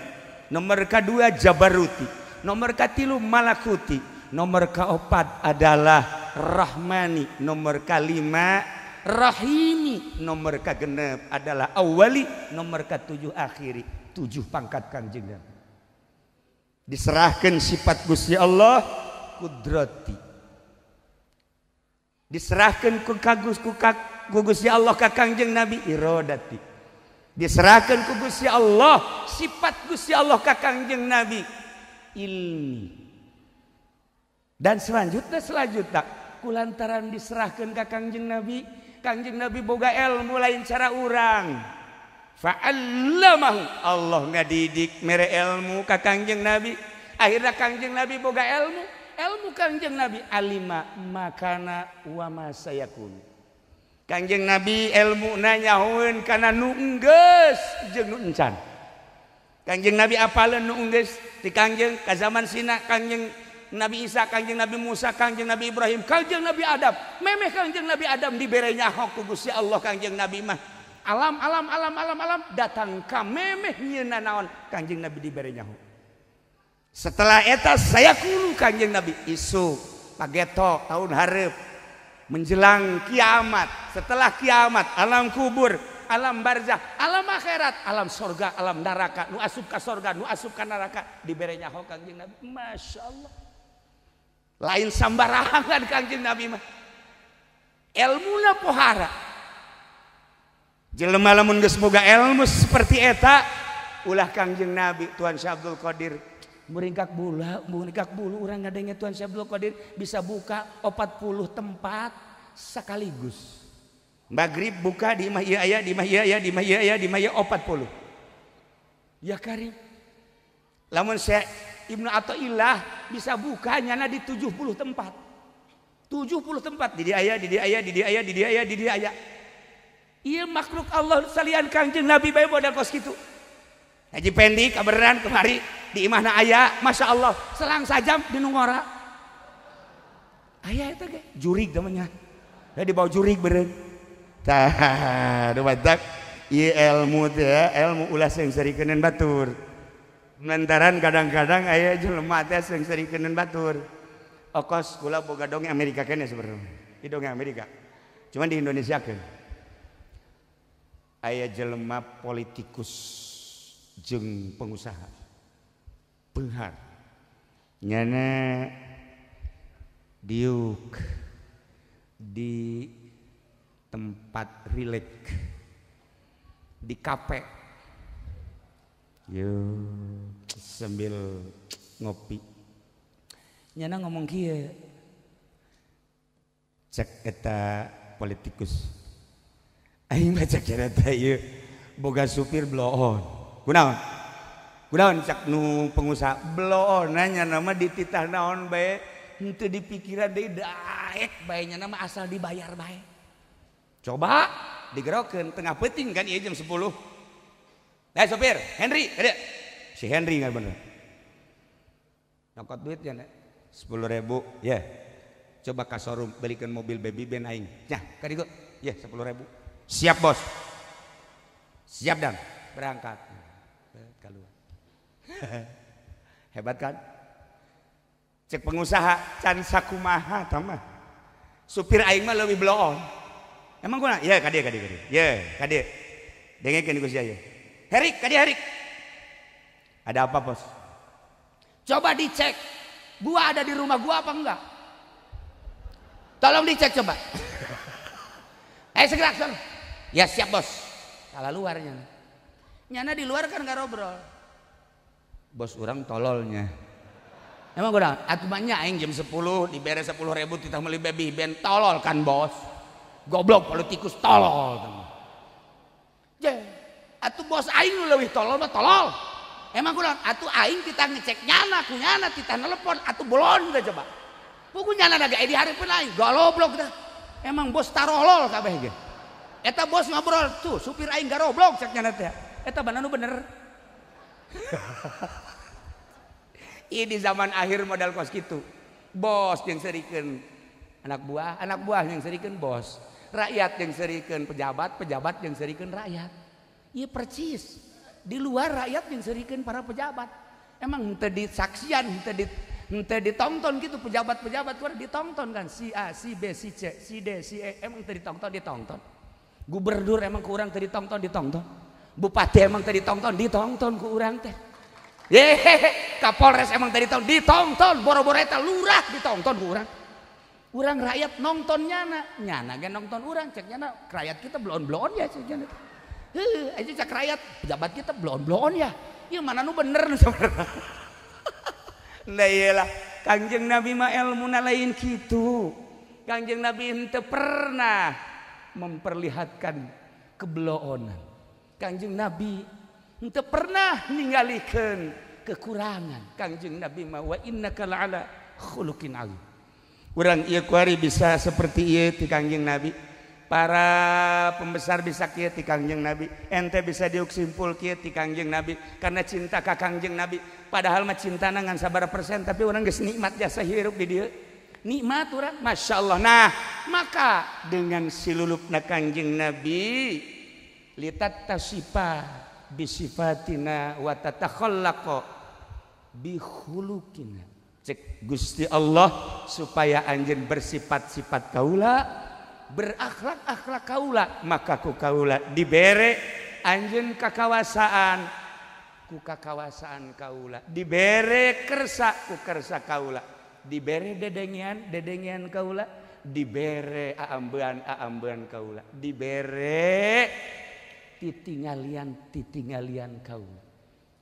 Speaker 1: nomor kedua Jabaruti, nomor katilu Malakuti, nomor keempat adalah Rahmani, nomor kelima Rahimi, nomor kegenep adalah Awali, nomor ketujuh Akhiri. 7 pangkat Kangjeng Nabi. Diserahkan sifat Gusti Allah kudrati, diserahkan ku Gusti Allah ka Kangjeng Nabi irodati, diserahkan ku Gusti Allah sifat Gusti Allah ka Kangjeng Nabi ilmi. Dan selanjutnya kulantaran diserahkan ka Kangjeng Nabi, Kangjeng Nabi boga ilmu lain cara urang. Fa'allamahu, Allah ngadidik mere ilmu ka Kangjeng Nabi. Akhirnya Kangjeng Nabi boga ilmu, ilmu Kangjeng Nabi alima makana wa ma sayakun. Kangjeng Nabi ilmu nanyahoeun kana nu enggeus jeung nu encan. Kangjeng Nabi apaleun nu enggeus di Kangjeng ka zaman Sina, Kangjeng Nabi Isa, Kangjeng Nabi Musa, Kangjeng Nabi Ibrahim, Kangjeng Nabi Adam. Memeh Kangjeng Nabi Adam dibere nyaho ku Gusti Allah Kangjeng Nabi mah. Alam alam alam alam alam datang ka memeh nyieuna naon Kangjeng Nabi dibere nyaho. Setelah eta saya kulu Kangjeng Nabi isuk pageto tahun hareup menjelang kiamat, setelah kiamat alam kubur, alam barzah, alam akhirat, alam sorga, alam neraka, nu asup ka sorga, nu asup ka neraka dibere nyaho Kangjeng Nabi. Masya Allah, lain sambarangan Kangjeng Nabi mah, ilmuna pohara. Jelema lamun geus boga ilmu seperti eta ulah Kangjeng Nabi Tuan Syekh Abdul Qadir muringkak bulu urang ngadenge Tuan Syekh Abdul Qadir bisa buka 40 tempat sekaligus. Maghrib buka di imah ieu aya, di imah ieu aya, di imah ieu aya, di imah ieu 40. Ya karim. Lamun Syekh Ibnu Athaillah bisa buka nyana di 70 tempat. 70 tempat di dieu aya, di dieu aya, di dieu aya, di dieu aya, di dieu aya. Iya makhluk Allah salian Kangjeng Nabi bae modal kos kitu. Haji Pendi kabeneran kemari di imahna aya, Masya Allah, selang sajam di nu ngora. Aya eta ge jurig namanya. Da dibawa jurig beureun. Tah, nu batak ieu ilmu teh, ilmu ulah seungseurikeun batur. Lantaran kadang-kadang aya jelema teh seungseurikeun batur. Okos kula boga dongeng Amerika keneh sebenarnya. Di dongeng Amerika. Cuman di Indonesia keun. Aya jelema politikus jeung pengusaha beunghar nyana diuk di tempat rilek di kafe yo sambil ngopi nyana ngomong kieu cek eta politikus aing baca kira teh ieu boga supir bloon. Kunaon? Kunaon cak nu pengusaha bloon nanya nama dititah naon bae henteu dipikiran deui da Daek bae nya mah asal dibayar bae. Coba digerokeun tengah peuting kan ieu jam 10. Nah sopir, Henry, ada. Si Henry nggak bener. Nyokot duit ya, 10.000, ya. Coba ka showroom belikan mobil baby ben aing. Nyah, ka dieu. Ya, 10.000. Siap, Bos. Siap dan berangkat. Keluar. Hebat kan? Cek pengusaha can sakumaha tah mah. Supir aing mah leuwih bloon. Emang kunaon? Ya, ka dieu, ka dieu, ka dieu. Ya, ka dieu. Dengekeun ku sia ieu. Herik, ka dieu Herik. Ada apa, Bos? Coba dicek. Gua ada di rumah gua apa enggak? Tolong dicek coba. Segera, segera. Ya siap, Bos. Salah luarnya. Nyana di luar kan enggak ngobrol. Bos orang tololnya. Emang gua atuh mah nya aing jam 10 dibere 10.000 titah meuli baby ben tolol kan, Bos. Goblok politikus tolol. Je, atuh bos aing nu leuwih tolol mah tolol. Emang kurang atuh aing titah ngecek nyana ku nyana titah nelepon atuh bolon teh coba. Puku nyana da ge di hareupeun aing goblok teh. Emang bos tarolol kabeh ge. Eta bos ngobrol tuh supir aing garoblok cek nyana teh. Eta bana nu bener. Ieu di zaman akhir modal kos kitu. Bos jeung seurikeun anak buah yang seurikeun bos. Rakyat yang seurikeun pejabat, pejabat yang seurikeun rakyat. Ieu percis. Di luar rakyat yang seurikeun para pejabat. Emang henteu disaksian, henteu ditonton gitu pejabat-pejabat kudu ditonton kan si A, si B, si C, si D, si E emang teu ditonton, ditonton. Gubernur emang ku urang teu ditonton, ditonton. Bupati emang teu ditonton, ditonton ku urang teh. Yehehe, Kapolres emang teu ditonton, ditonton, boro-boro eta lurah ditonton ku urang. Urang rakyat nonton nyana, nyana ge nonton urang, cek nyana rakyat kita bloon-bloon ya cek nyana. Heuh, aja cek rakyat, pejabat kita bloon-bloon ya. Ieu mana nu bener nu sabarna. Nah iyalah, Kangjeng Nabi mah elmuna lain kitu. Kangjeng Nabi henteu pernah memperlihatkan kebloonan. Kangjeng Nabi henteu pernah ningalikeun kekurangan. Kangjeng Nabi mah wa innaka la'ala khuluqin azim. Urang ieu kuari bisa seperti ieu ti Kangjeng Nabi. Para pembesar bisa kieu ti Kangjeng Nabi. Ente bisa diuk simpul kieu ti Kangjeng Nabi karena cinta ka Kangjeng Nabi. Padahal mah cintana ngan sabaraha persen tapi urang geus nikmat jasa hirup di dieu. Nikmat urang, Masya Allah. Nah, maka dengan silulupna Kangjeng Nabi litat tasifa bisifatina wa tatakhallaqa bi khuluqina. Cek Gusti Allah supaya anjeun bersifat-sifat kaula, berakhlak-akhlak kaula, maka ku kaula dibere anjeun kakawasaan, ku kakawasaan kaula, dibere kersa ku kersa kaula, dibere dedengean dedengean kaula, dibere aambean aambean kaula, dibere titingalian titingalian kaula.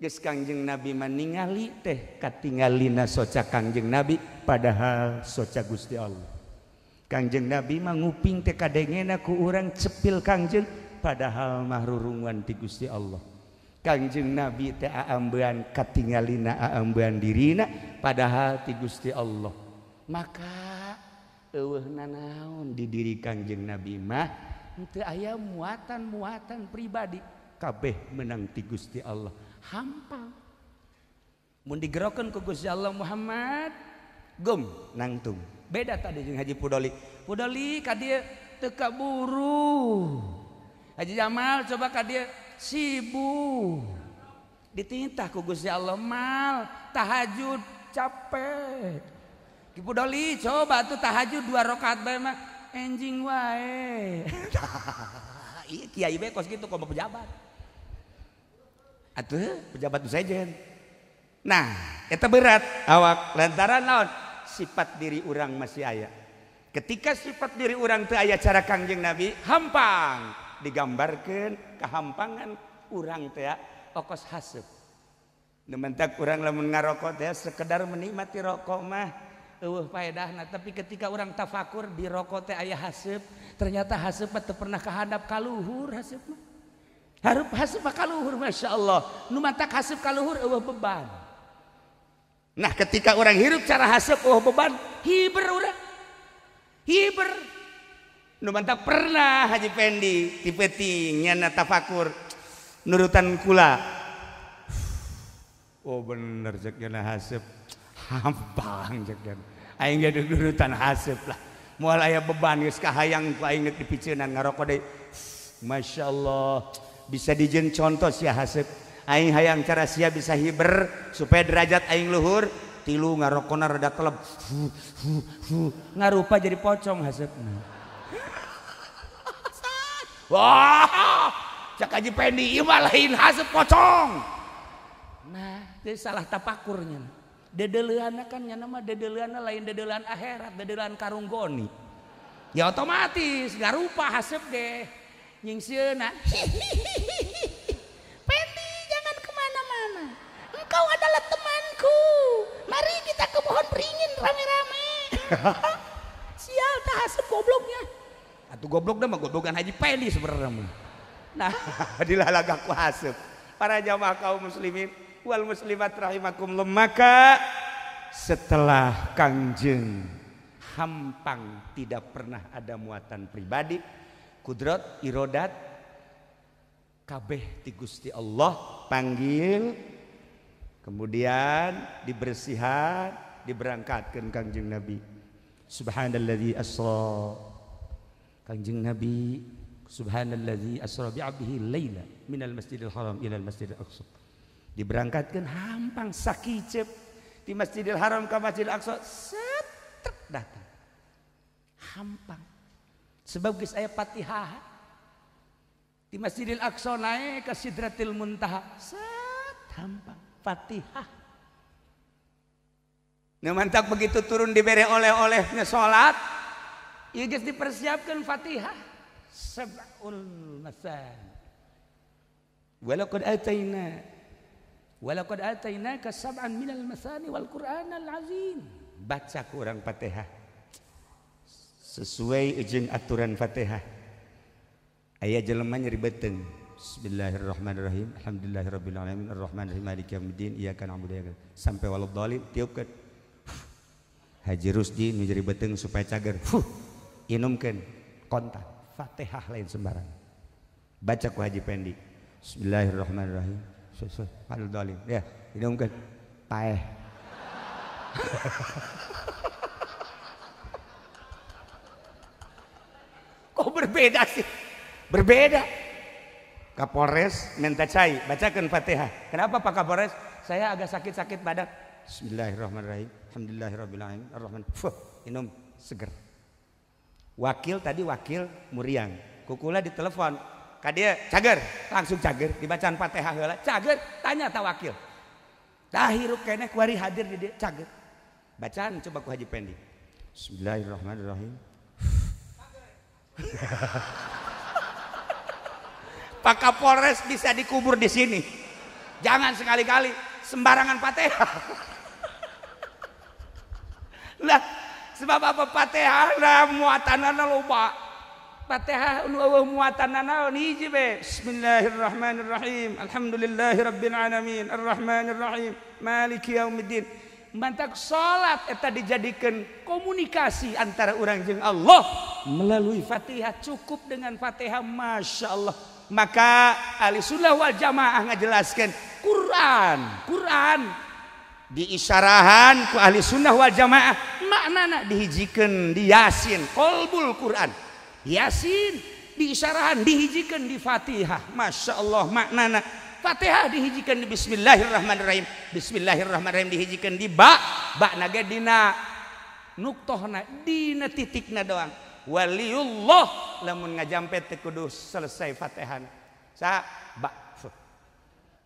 Speaker 1: Geus Kangjeng Nabi mah ningali teh katingalina soca Kangjeng Nabi padahal soca Gusti Allah. Kangjeng Nabi mah nguping teh kadengena ku urang cepil Kangjeng padahal mah rurungan ti Gusti Allah. Kangjeng Nabi teh aambean katingalina aambean dirina padahal ti Gusti Allah. Maka eueuh nanaon di diri Kangjeng Nabi mah henteu aya muatan-muatan pribadi, kabeh menang ti Gusti Allah. Hampang mun digerokeun ku Gusti Allah Muhammad gum nangtung. Beda tadi jeung Haji Pudoli. Pudoli ka dieu teu kaburu. Haji Jamal coba ka dieu sibuk. Dititah ku Gusti Allah mal tahajud capek. Ki Pudoli coba tuh tahajud 2 rakaat bae mah enjing wae. Ieu kiai bae kos kitu komo pejabat. Atuh pejabat sejen. Nah, eta berat awak lantaran naon? Sifat diri urang masih aya. Ketika sifat diri urang teu aya cara Kangjeng Nabi, hampang digambarkeun kahampangan urang teh okos haseup. Nu mentak urang lamun ngarokok teh sekedar menikmati rokok mah eueuh faedahna, tapi ketika urang tafakur di rokok teh aya haseup, ternyata haseup mah teu pernah kahandap ka luhur haseup mah. Harup haseup ka luhur Masya Allah. Nu matak haseup ka luhur eueuh beban. Nah ketika orang hirup cara haseup eueuh beban, hiber urang. Hiber. Nu mantap pernah Haji Pendi ti peuting nyana tafakur nurutan kula. Oh bener cek nyana haseup. Hampang cek nyana. Aing ge nurutan haseup lah. Moal aya beban geus kahayang ku aing geus dipiceunan ngaroko deui. Masya Allah bisa dijieun contoh sia haseup. Aing hayang cara sia bisa hiber supaya derajat aing luhur. Tilu ngarokona rada teleb. Ngarupa jadi pocong haseupna. Wah, cak Haji Pendi ieu mah lain haseup pocong. Nah, itu salah tapakurnya. Dedeleuanna kan nya mah dedeleuanna lain dedeleuan akhirat, dedeleuan karunggoni. Ya otomatis ngarupa haseup ge. Nyingseuna.
Speaker 2: Pendi jangan kemana-mana. Engkau adalah temanku. Mari kita ke pohon beringin rame-rame. Sial tah haseup gobloknya.
Speaker 1: Atuh goblok dah mah goblokan Haji Pendi sebenarnya mah. Nah, dilalagak ku haseup. Para jamaah kaum muslimin wal muslimat rahimakumullah, maka setelah Kangjeng hampang tidak pernah ada muatan pribadi, kudrat, irodat, kabeh ti Gusti Allah panggil, kemudian dibersihan, diberangkatkan Kangjeng Nabi. Subhanalladzi asra. Kangjeng Nabi subhanalladzi asra bi'abdihi laila minal masjidil haram ilal masjidil aqsa. Diberangkatkan hampang sakicep di Masjidil Haram ke Masjidil Aqsa, set datang. Hampang. Sebab geus aya Fatihah. Di Masjidil Aqsa naik ke Sidratil Muntaha, set hampang Fatihah. Nah, mantap begitu turun diberi oleh-olehnya salat, ieu geus dipersiapkan Fatihah. Sab'ul masani. Walaqad ataina walaqad atainaka sab'an minal masani wal Qur'anal azim. Baca ku urang Fatihah sesuai jeung aturan Fatihah. Aya jelema nyeri beuteung. Bismillahirrahmanirrahim. Alhamdulillahirabbil alamin arrahmanirrahim maliki yaumiddin iyyaka na'budu wa iyyaka nasta'in. Sampai waladhdallin tiupkeun. Haji Rusdi nu nyeri beuteung supaya cager. Fuh, inumkeun kontak Fatihah lain sembarang. Baca ku Haji Pendi. Bismillahirrahmanirrahim. Waladhdallin. Ya, inumkeun. Paeh. Kok berbeda sih? Berbeda. Kapolres minta cai, bacakan Fatihah. Kenapa Pak Kapolres? Saya agak sakit-sakit badan. Bismillahirrahmanirrahim. Alhamdulillahirabbil alamin. Arrahman. Fuh, minum seger. Wakil tadi wakil muriang. Kukula ditelepon. Ka dia cager, langsung cager dibacaan Fatihah heula. Cager, tanya ta wakil. Tah hirup keneh kuari hadir di dia cager. Bacaan coba ku Haji Pendi. Bismillahirrahmanirrahim. Pak Kapolres bisa dikubur di sini. Jangan sekali-kali sembarangan Fatihah. Lah, sebab apa Fatihah lah muatanana loba. Fatihah nu eueuh muatanana hiji be. Bismillahirrahmanirrahim. Alhamdulillahirabbil alamin. Arrahmanirrahim. Maliki yaumiddin. Mantak salat eta dijadikan komunikasi antara urang jeung Allah melalui Fatihah. Cukup dengan Fatihah, Masya Allah. Maka ahli sunnah wal jamaah ngajelaskan Quran, Quran diisyarahan ku ahli sunnah wal jamaah maknana dihijikeun di Yasin, qalbul Quran. Yasin diisyarahan dihijikeun di Fatihah. Masya Allah maknana Fatihah dihijikeun di Bismillahirrahmanirrahim. Bismillahirrahmanirrahim dihijikeun di ba, ba na ge dina nuktohna, dina titikna doang. Waliullah lamun ngajampet teh kudu selesai Fatihah. Sa ba fu.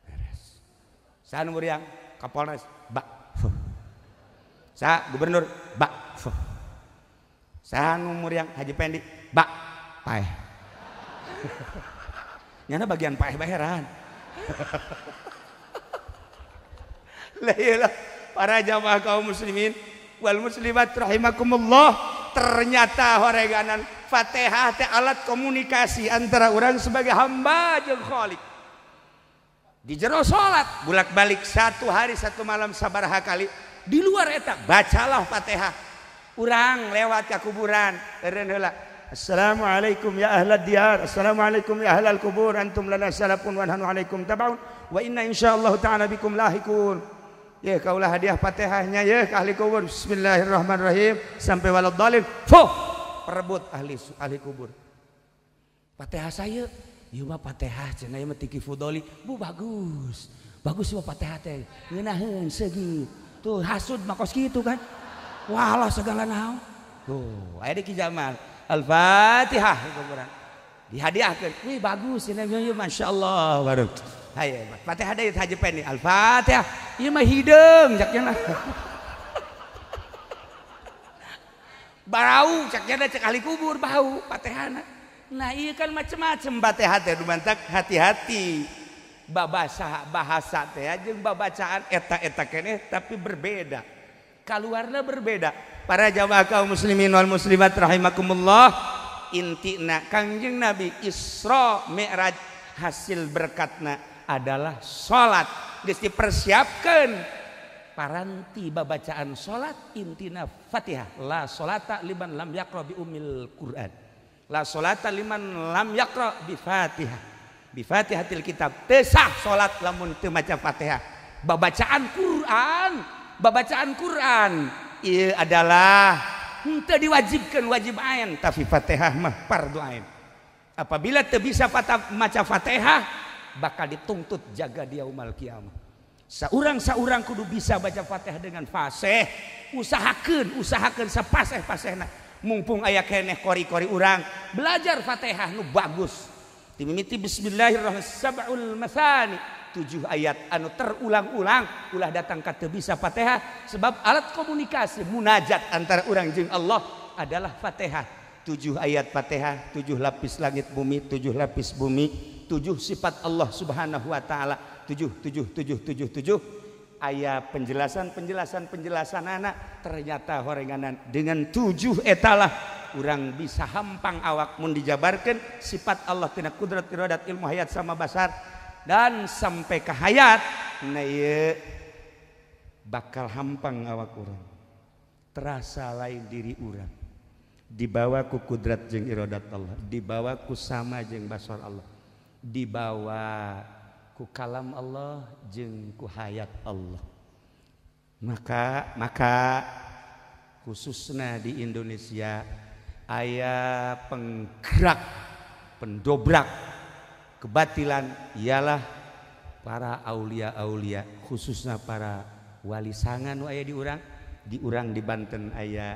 Speaker 1: Beres. Sa nu muriang Kapolres ba fu. Sa gubernur ba fu. Sa nu muriang Haji Pendi ba paeh. Nyana bagian paeh baheran. Lah iyalah para jamaah kaum muslimin wal muslimat rahimakumullah. Ternyata horeganan Fatihah teh alat komunikasi antara orang sebagai hamba jeung Khalik. Di jero salat bolak-balik satu hari satu malam sabaraha kali. Di luar eta bacalah Fatihah. Urang lewat ka kuburan eureun heula. Assalamualaikum ya ahlad diyar, assalamualaikum ya ahlal kubur, antum lana salafun wa nahnu alaikum tabaun wa inna insyaallah ta'ala bikum lahikun. Ya kaulah hadiah Fatihahnya ya ke ahli kubur. Bismillahirrahmanirrahim sampai waladhdallin. Fuh, perebut ahli kubur. Fatihah saya, ieu mah Fatihah cenah ieu mah tiki fudoli. Bu bagus. Bagus mah Fatihah teh. Ngeunaheun seugit. Tuh hasud mah kos kitu kan. Walah segala naon. Tuh, aya di Ki Jamal. Al-Fatihah kuburan. Dihadiahkeun. Wih bagus cenah ieu masyaallah baru. Haye, Fatihah deui Haji Peni. Al-Fatihah. Ieu mah hideung cak cenah. Bau cak cenah cek ahli kubur bau Fatihahna. Nah ieu kan macem-macem Fatihah teh dumantak hati-hati. Babasa bahasa teh jeung babacaan eta-eta keneh tapi berbeda. Kaluarna berbeda. Para jamaah kaum muslimin wal muslimat rahimakumullah, intina Kangjeng Nabi Isra Mi'raj hasil berkatna adalah salat. Geus dipersiapkeun paranti babacaan salat intina Fatihah. La salata liman lam yaqra bi ummil Quran. La salata liman lam yaqra bi Fatihah. Bi Fatihatil kitab. Teu sah salat lamun teu maca Fatihah. Babacaan Quran, babacaan Quran ieu adalah henteu diwajibkeun wajib ain, tapi Fatihah mah fardu ain. Apabila teu bisa maca Fatihah bakal dituntut jaga dia umal kiamah. Saurang-saurang kudu bisa baca Fatihah dengan fasih. Usahakeun, usahakeun sapaseh-pasehna. Mumpung aya keneh kori-kori urang belajar Fatihah nu bagus. Dimimiti bismillahirrahmanirrahim sab'ul masani, 7 ayat anu terulang-ulang ulah datang ka teu bisa Fatihah sebab alat komunikasi munajat antara urang jeung Allah adalah Fatihah. 7 ayat Fatihah, 7 lapis langit bumi, 7 lapis bumi, 7 sifat Allah Subhanahu wa taala, 7 7 7 7 7 aya penjelasan penjelasan penjelasan anak ternyata horenganan dengan 7 etalah urang bisa hampang awak mun dijabarkan sifat Allah tina kudrat iradat ilmu hayat sama basar dan sampai ke hayat. Nah ieu bakal hampang awak urang terasa lain diri urang dibawa ku kudrat jeung iradat Allah, dibawa ku sama jeung basar Allah, dibawa ku kalam Allah jeung ku hayat Allah. Maka khususnya di Indonesia aya penggerak pendobrak kebatilan ialah para aulia-aulia, khususnya para wali sanga nu aya di urang di Banten aya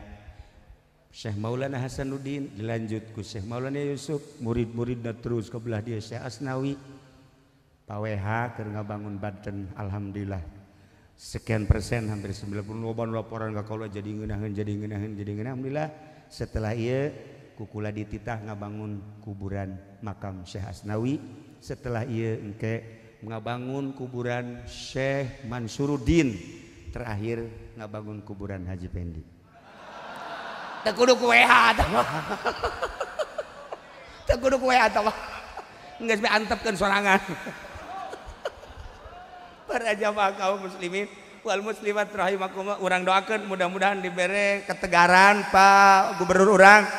Speaker 1: Syekh Maulana Hasanuddin, dilanjut ku Syekh Maulana Yusuf, murid-muridna terus ke belah dia Syekh Asnawi. Paweha keur ngabangun Banten alhamdulillah sekian persen hampir 90 loban laporan ka kaula jadi ngeunaheun jadi ngeunaheun jadi ngeunaheun alhamdulillah. Setelah ieu kukula dititah ngabangun kuburan makam Syekh Asnawi, setelah ieu engke ngabangun kuburan Syekh Mansuruddin, terakhir ngabangun kuburan Haji Pendi. Teu kudu ku WH tah mah. Teu kudu ku WH tah mah. Geus be antepkeun sorangan. Para jamaah kaum muslimin wal muslimat rahimakumullah, urang doakeun mudah-mudahan dibere ketegaran Pak Gubernur urang,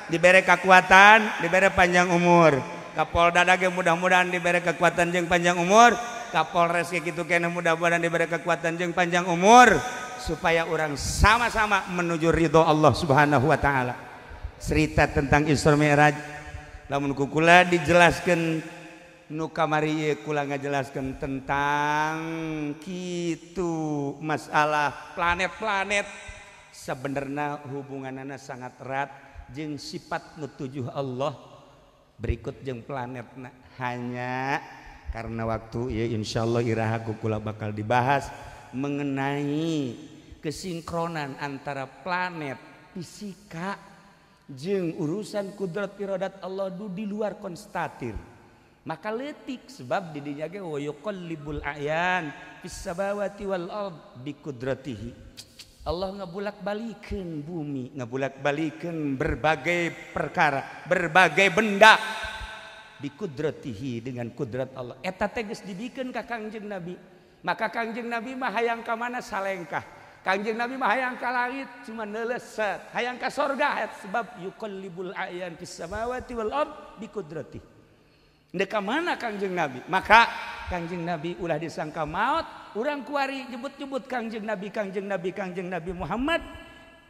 Speaker 1: dibere kekuatan, dibere panjang umur. Kapolda ge mudah-mudahan dibere kekuatan jeung panjang umur, Kapolres ge kitu keneh mudah-mudahan dibere kekuatan jeung panjang umur supaya urang sama-sama menuju ridho Allah Subhanahu wa taala. Cerita tentang Isra Mi'raj lamun ku kula dijelaskeun nu kamari ieu kula ngajelaskeun tentang kitu masalah planet-planet sebenarnya hubunganana sangat erat jeung sifat nu tujuh Allah berikut jeung planetna. Hanya karena waktu ya insyaallah iraha ku kula bakal dibahas mengenai kesinkronan antara planet fisika jeung urusan kudrat iradat Allah du di luar konstatir. Maka leutik sebab di dinya ge wa yuqallibul a'yan fis samawati wal ard bi qudratihi. Allah ngabulak-balikeun bumi, ngabulak-balikeun berbagai perkara, berbagai benda bi qudratihi, dengan kudrat Allah. Eta teh geus dibikeun ka Kangjeng Nabi. Maka Kangjeng Nabi mah hayang ka mana salengkah. Kangjeng Nabi mah hayang ka langit cuma neuleus set, hayang ka sorga sebab yuqallibul a'yan fis samawati wal ard bi qudrati. Ndek ka mana Kangjeng Nabi? Maka Kangjeng Nabi ulah disangka maut, urang kuari nyebut-nyebut Kangjeng Nabi, Kangjeng Nabi, Kangjeng Nabi Muhammad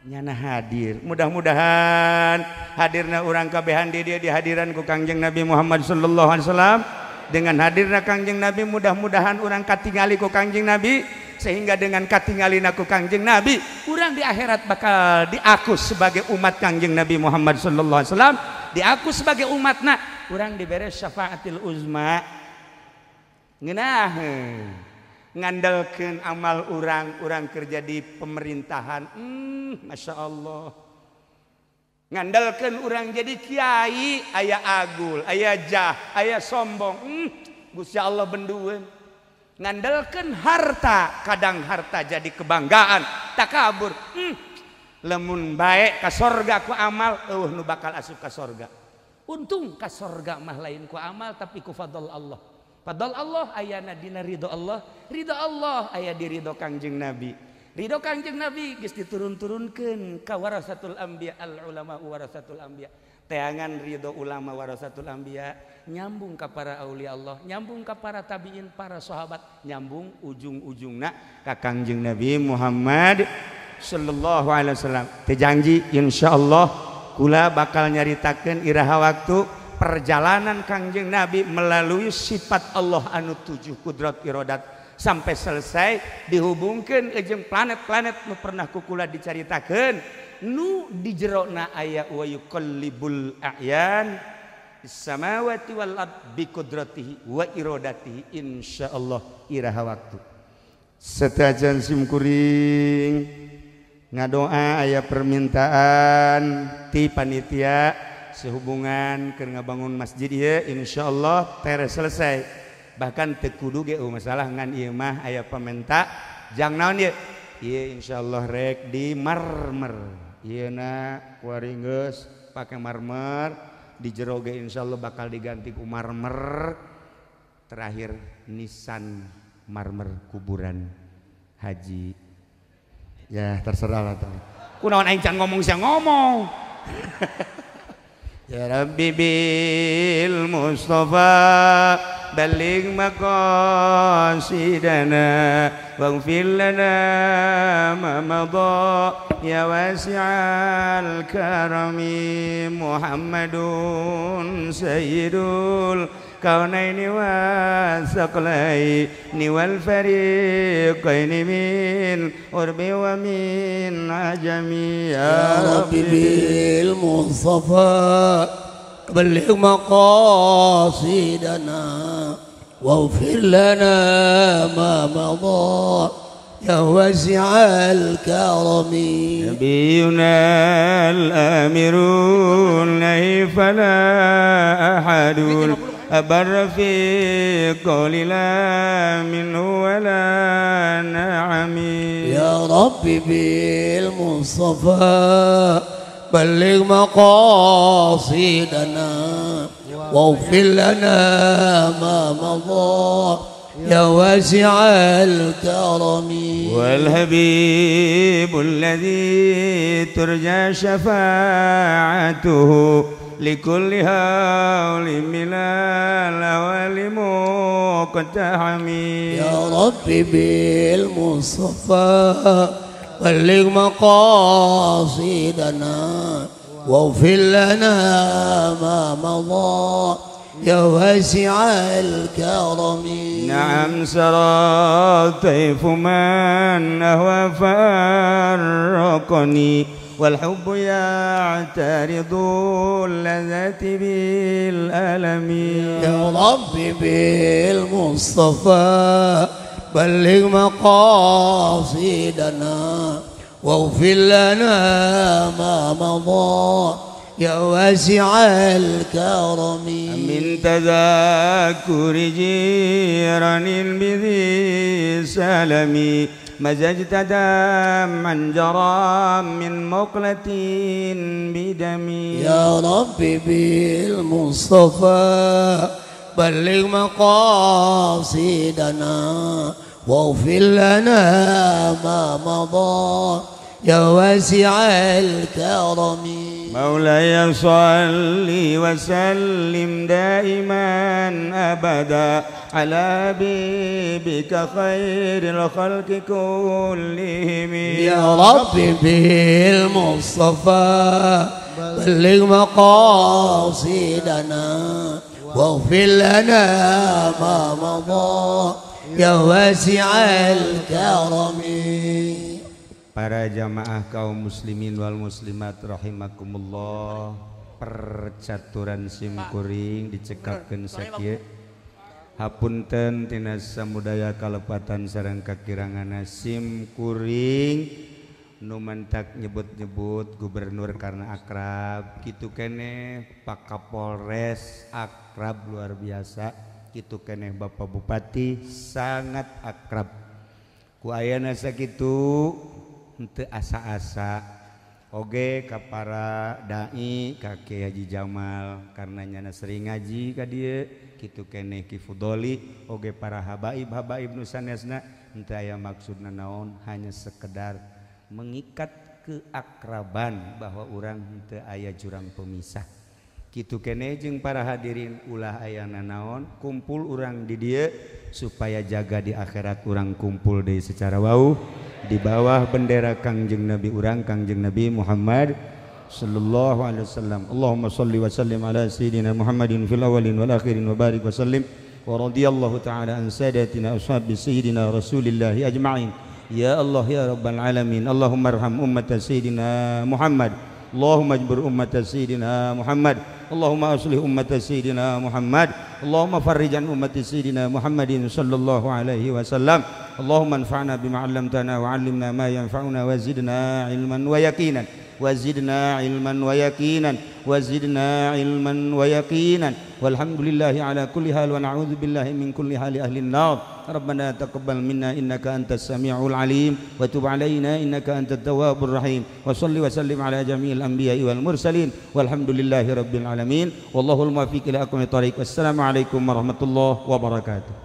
Speaker 1: nyana hadir. Mudah-mudahan hadirna urang kabehan di dia dihadiran ku Kangjeng Nabi Muhammad sallallahu alaihi wasallam. Dengan hadirna Kangjeng Nabi mudah-mudahan urang katingali ku Kangjeng Nabi, sehingga dengan katingalina ku Kangjeng Nabi urang di akhirat bakal diaku sebagai umat Kangjeng Nabi Muhammad sallallahu alaihi wasallam, diaku sebagai umatna, urang dibere syafaatil uzma. Ngeunah ngandalkeun amal urang, urang kerja di pemerintahan, Masya Allah. Ngandalkeun urang jadi kiai, aya agul, aya jah, aya sombong, Gusti Allah bendueun. Ngandalkeun harta, kadang harta jadi kebanggaan, takabur. Lemun bae ka sorga ku amal, eueuh nu bakal asup ka sorga. Untung ka sorga mah lain ku amal tapi ku fadl Allah. Fadl Allah ayana dina ridho Allah, ridho Allah aya di ridho Kangjeng Nabi. Ridho Kangjeng Nabi geus diturun-turunkeun ka warasatul anbiya, al ulama warasatul anbiya. Teangan ridho ulama warasatul anbiya nyambung ka para aulia Allah, nyambung ka para tabiin, para sahabat, nyambung ujung-ujungna ka Kangjeng Nabi Muhammad sallallahu alaihi wasallam. Teu janji insyaallah kula bakal nyaritakeun iraha waktu perjalanan Kangjeng Nabi melalui sifat Allah anu tujuh kudrat irodat sampai selesai dihubungkan jeung planet-planet nu pernah kukula dicaritakeun nu di jerona aya wa yuqallibul a'yan samawati wal ard bi qudratihi wa iradatihi. Insyaallah iraha waktu setajan simkuring ngadoa aya permintaan ti panitia sehubungan keur ngabangun masjid ieu, insyaallah teres selesai. Bahkan teu kudu ge masalah ngan ieu mah aya pamenta jang naon ieu? Ieu insyaallah rek di marmer. Ieu na kuari geus pake marmer, di jero ge insyaallah bakal diganti ku marmer. Terakhir nisan marmer kuburan haji. Ya terserah lah tah. Kunaon aing can ngomong sia ngomong. Ya Rabbi bil Mustafa balligh maqasidana waghfir lana ma madha ya wasi'al karami Muhammadun sayyidul kaunaini wasaqlaini wal fariqaini min urbi wa min ajami.
Speaker 3: Ya Rabbi bil Mustafa balligh maqasidana waghfir lana ma madha ya wasi'al karami.
Speaker 1: Nabiyuna al-amirun lahi fala ahadun abarra fi qawli la minhu wala na'ami.
Speaker 3: Ya Rabbi bil Mustafa balligh maqasidana waghfir lana ma madha ya wasi'al karami.
Speaker 1: Wal habibul ladzi turja syafa'atuhu likulli hawlin minal awali muqtahami.
Speaker 3: Ya Rabbi bil Mustafa balligh maqasidana waghfir lana ma madha ya wasi'al karami.
Speaker 1: Na'am sara tayfu man ahwa farraqani wal hubbu ya'taridu ladzati bil alami.
Speaker 3: Ya Rabbi bil Mustafa balligh maqasidana waghfir lana ma madha ya wasi'al karami.
Speaker 1: Min tadhakkuri jiranin bidhi salami mazajta damman jara min muqlatin bidami.
Speaker 3: Ya Rabbi bil Mustafa balligh maqasidana واغفر لنا ما مضى يا واسع الكرم.
Speaker 1: مولاي صل وسلم دائما أبدا على حبيبك خير الخلق كلهم.
Speaker 3: يا رب بالمصطفى بلغ مقاصدنا واغفر لنا ما مضى يا واسع الكرم.
Speaker 1: Para jamaah kaum muslimin wal muslimat rahimakumullah, percaturan simkuring dicekapkeun sakieu. Hapunten tina samudaya kalepatan sareng kakiranganna simkuring nu mantak nyebut-nyebut gubernur karena akrab kitu keneh, Pak Kapolres akrab luar biasa kitu keneh, Bapak Bupati sangat akrab. Ku ayana sakitu henteu asa-asa oge ka para dai ka Kiai Haji Jamal karena nyana sering ngaji ka dieu kitu keneh Ki Fudoli oge para habaib-habaib nu sanesna henteu aya maksudna naon, hanya sekedar mengikat keakraban bahwa urang henteu aya jurang pemisah. Kitu keneh jeung para hadirin ulah aya nanaon, kumpul urang di dieu supaya jaga di akhirat urang kumpul deui secara wau di bawah bendera Kangjeng Nabi urang Kangjeng Nabi Muhammad sallallahu alaihi wasallam. Allahumma shalli wa sallim ala sayyidina Muhammadin fil awwalin wal akhirin wa barik wa sallim wa radiyallahu ta'ala an sadatina ashabi sayyidina Rasulillah ajma'in. Ya Allah ya Rabbal alamin. Allahumma arham ummata sayyidina Muhammad. Allahumma ajbur ummata sayyidina Muhammad. Allahumma aslih ummata sayyidina Muhammad. Allahumma farrij an ummati sayyidina Muhammadin sallallahu alaihi wasallam. Allahumma anfa'na bima 'allamtana wa 'allimna ma yanfa'una wa zidna 'ilman wa yaqinan. Wa zidna 'ilman wa yaqinan. Wa zidna 'ilman wa yaqinan. Walhamdulillahi ala kulli hal wa na'udzu billahi min kulli hali ahli an-nar. Rabbana taqabbal minna innaka antas samiul alim wa tub alaina innaka antat tawwabur rahim. Wa salli wa sallim ala jami'il anbiya'i wal mursalin. Walhamdulillahi rabbil alamin. Wallahul muwaffiq ila aqwamit thariq. Wassalamu alaikum warahmatullahi wabarakatuh.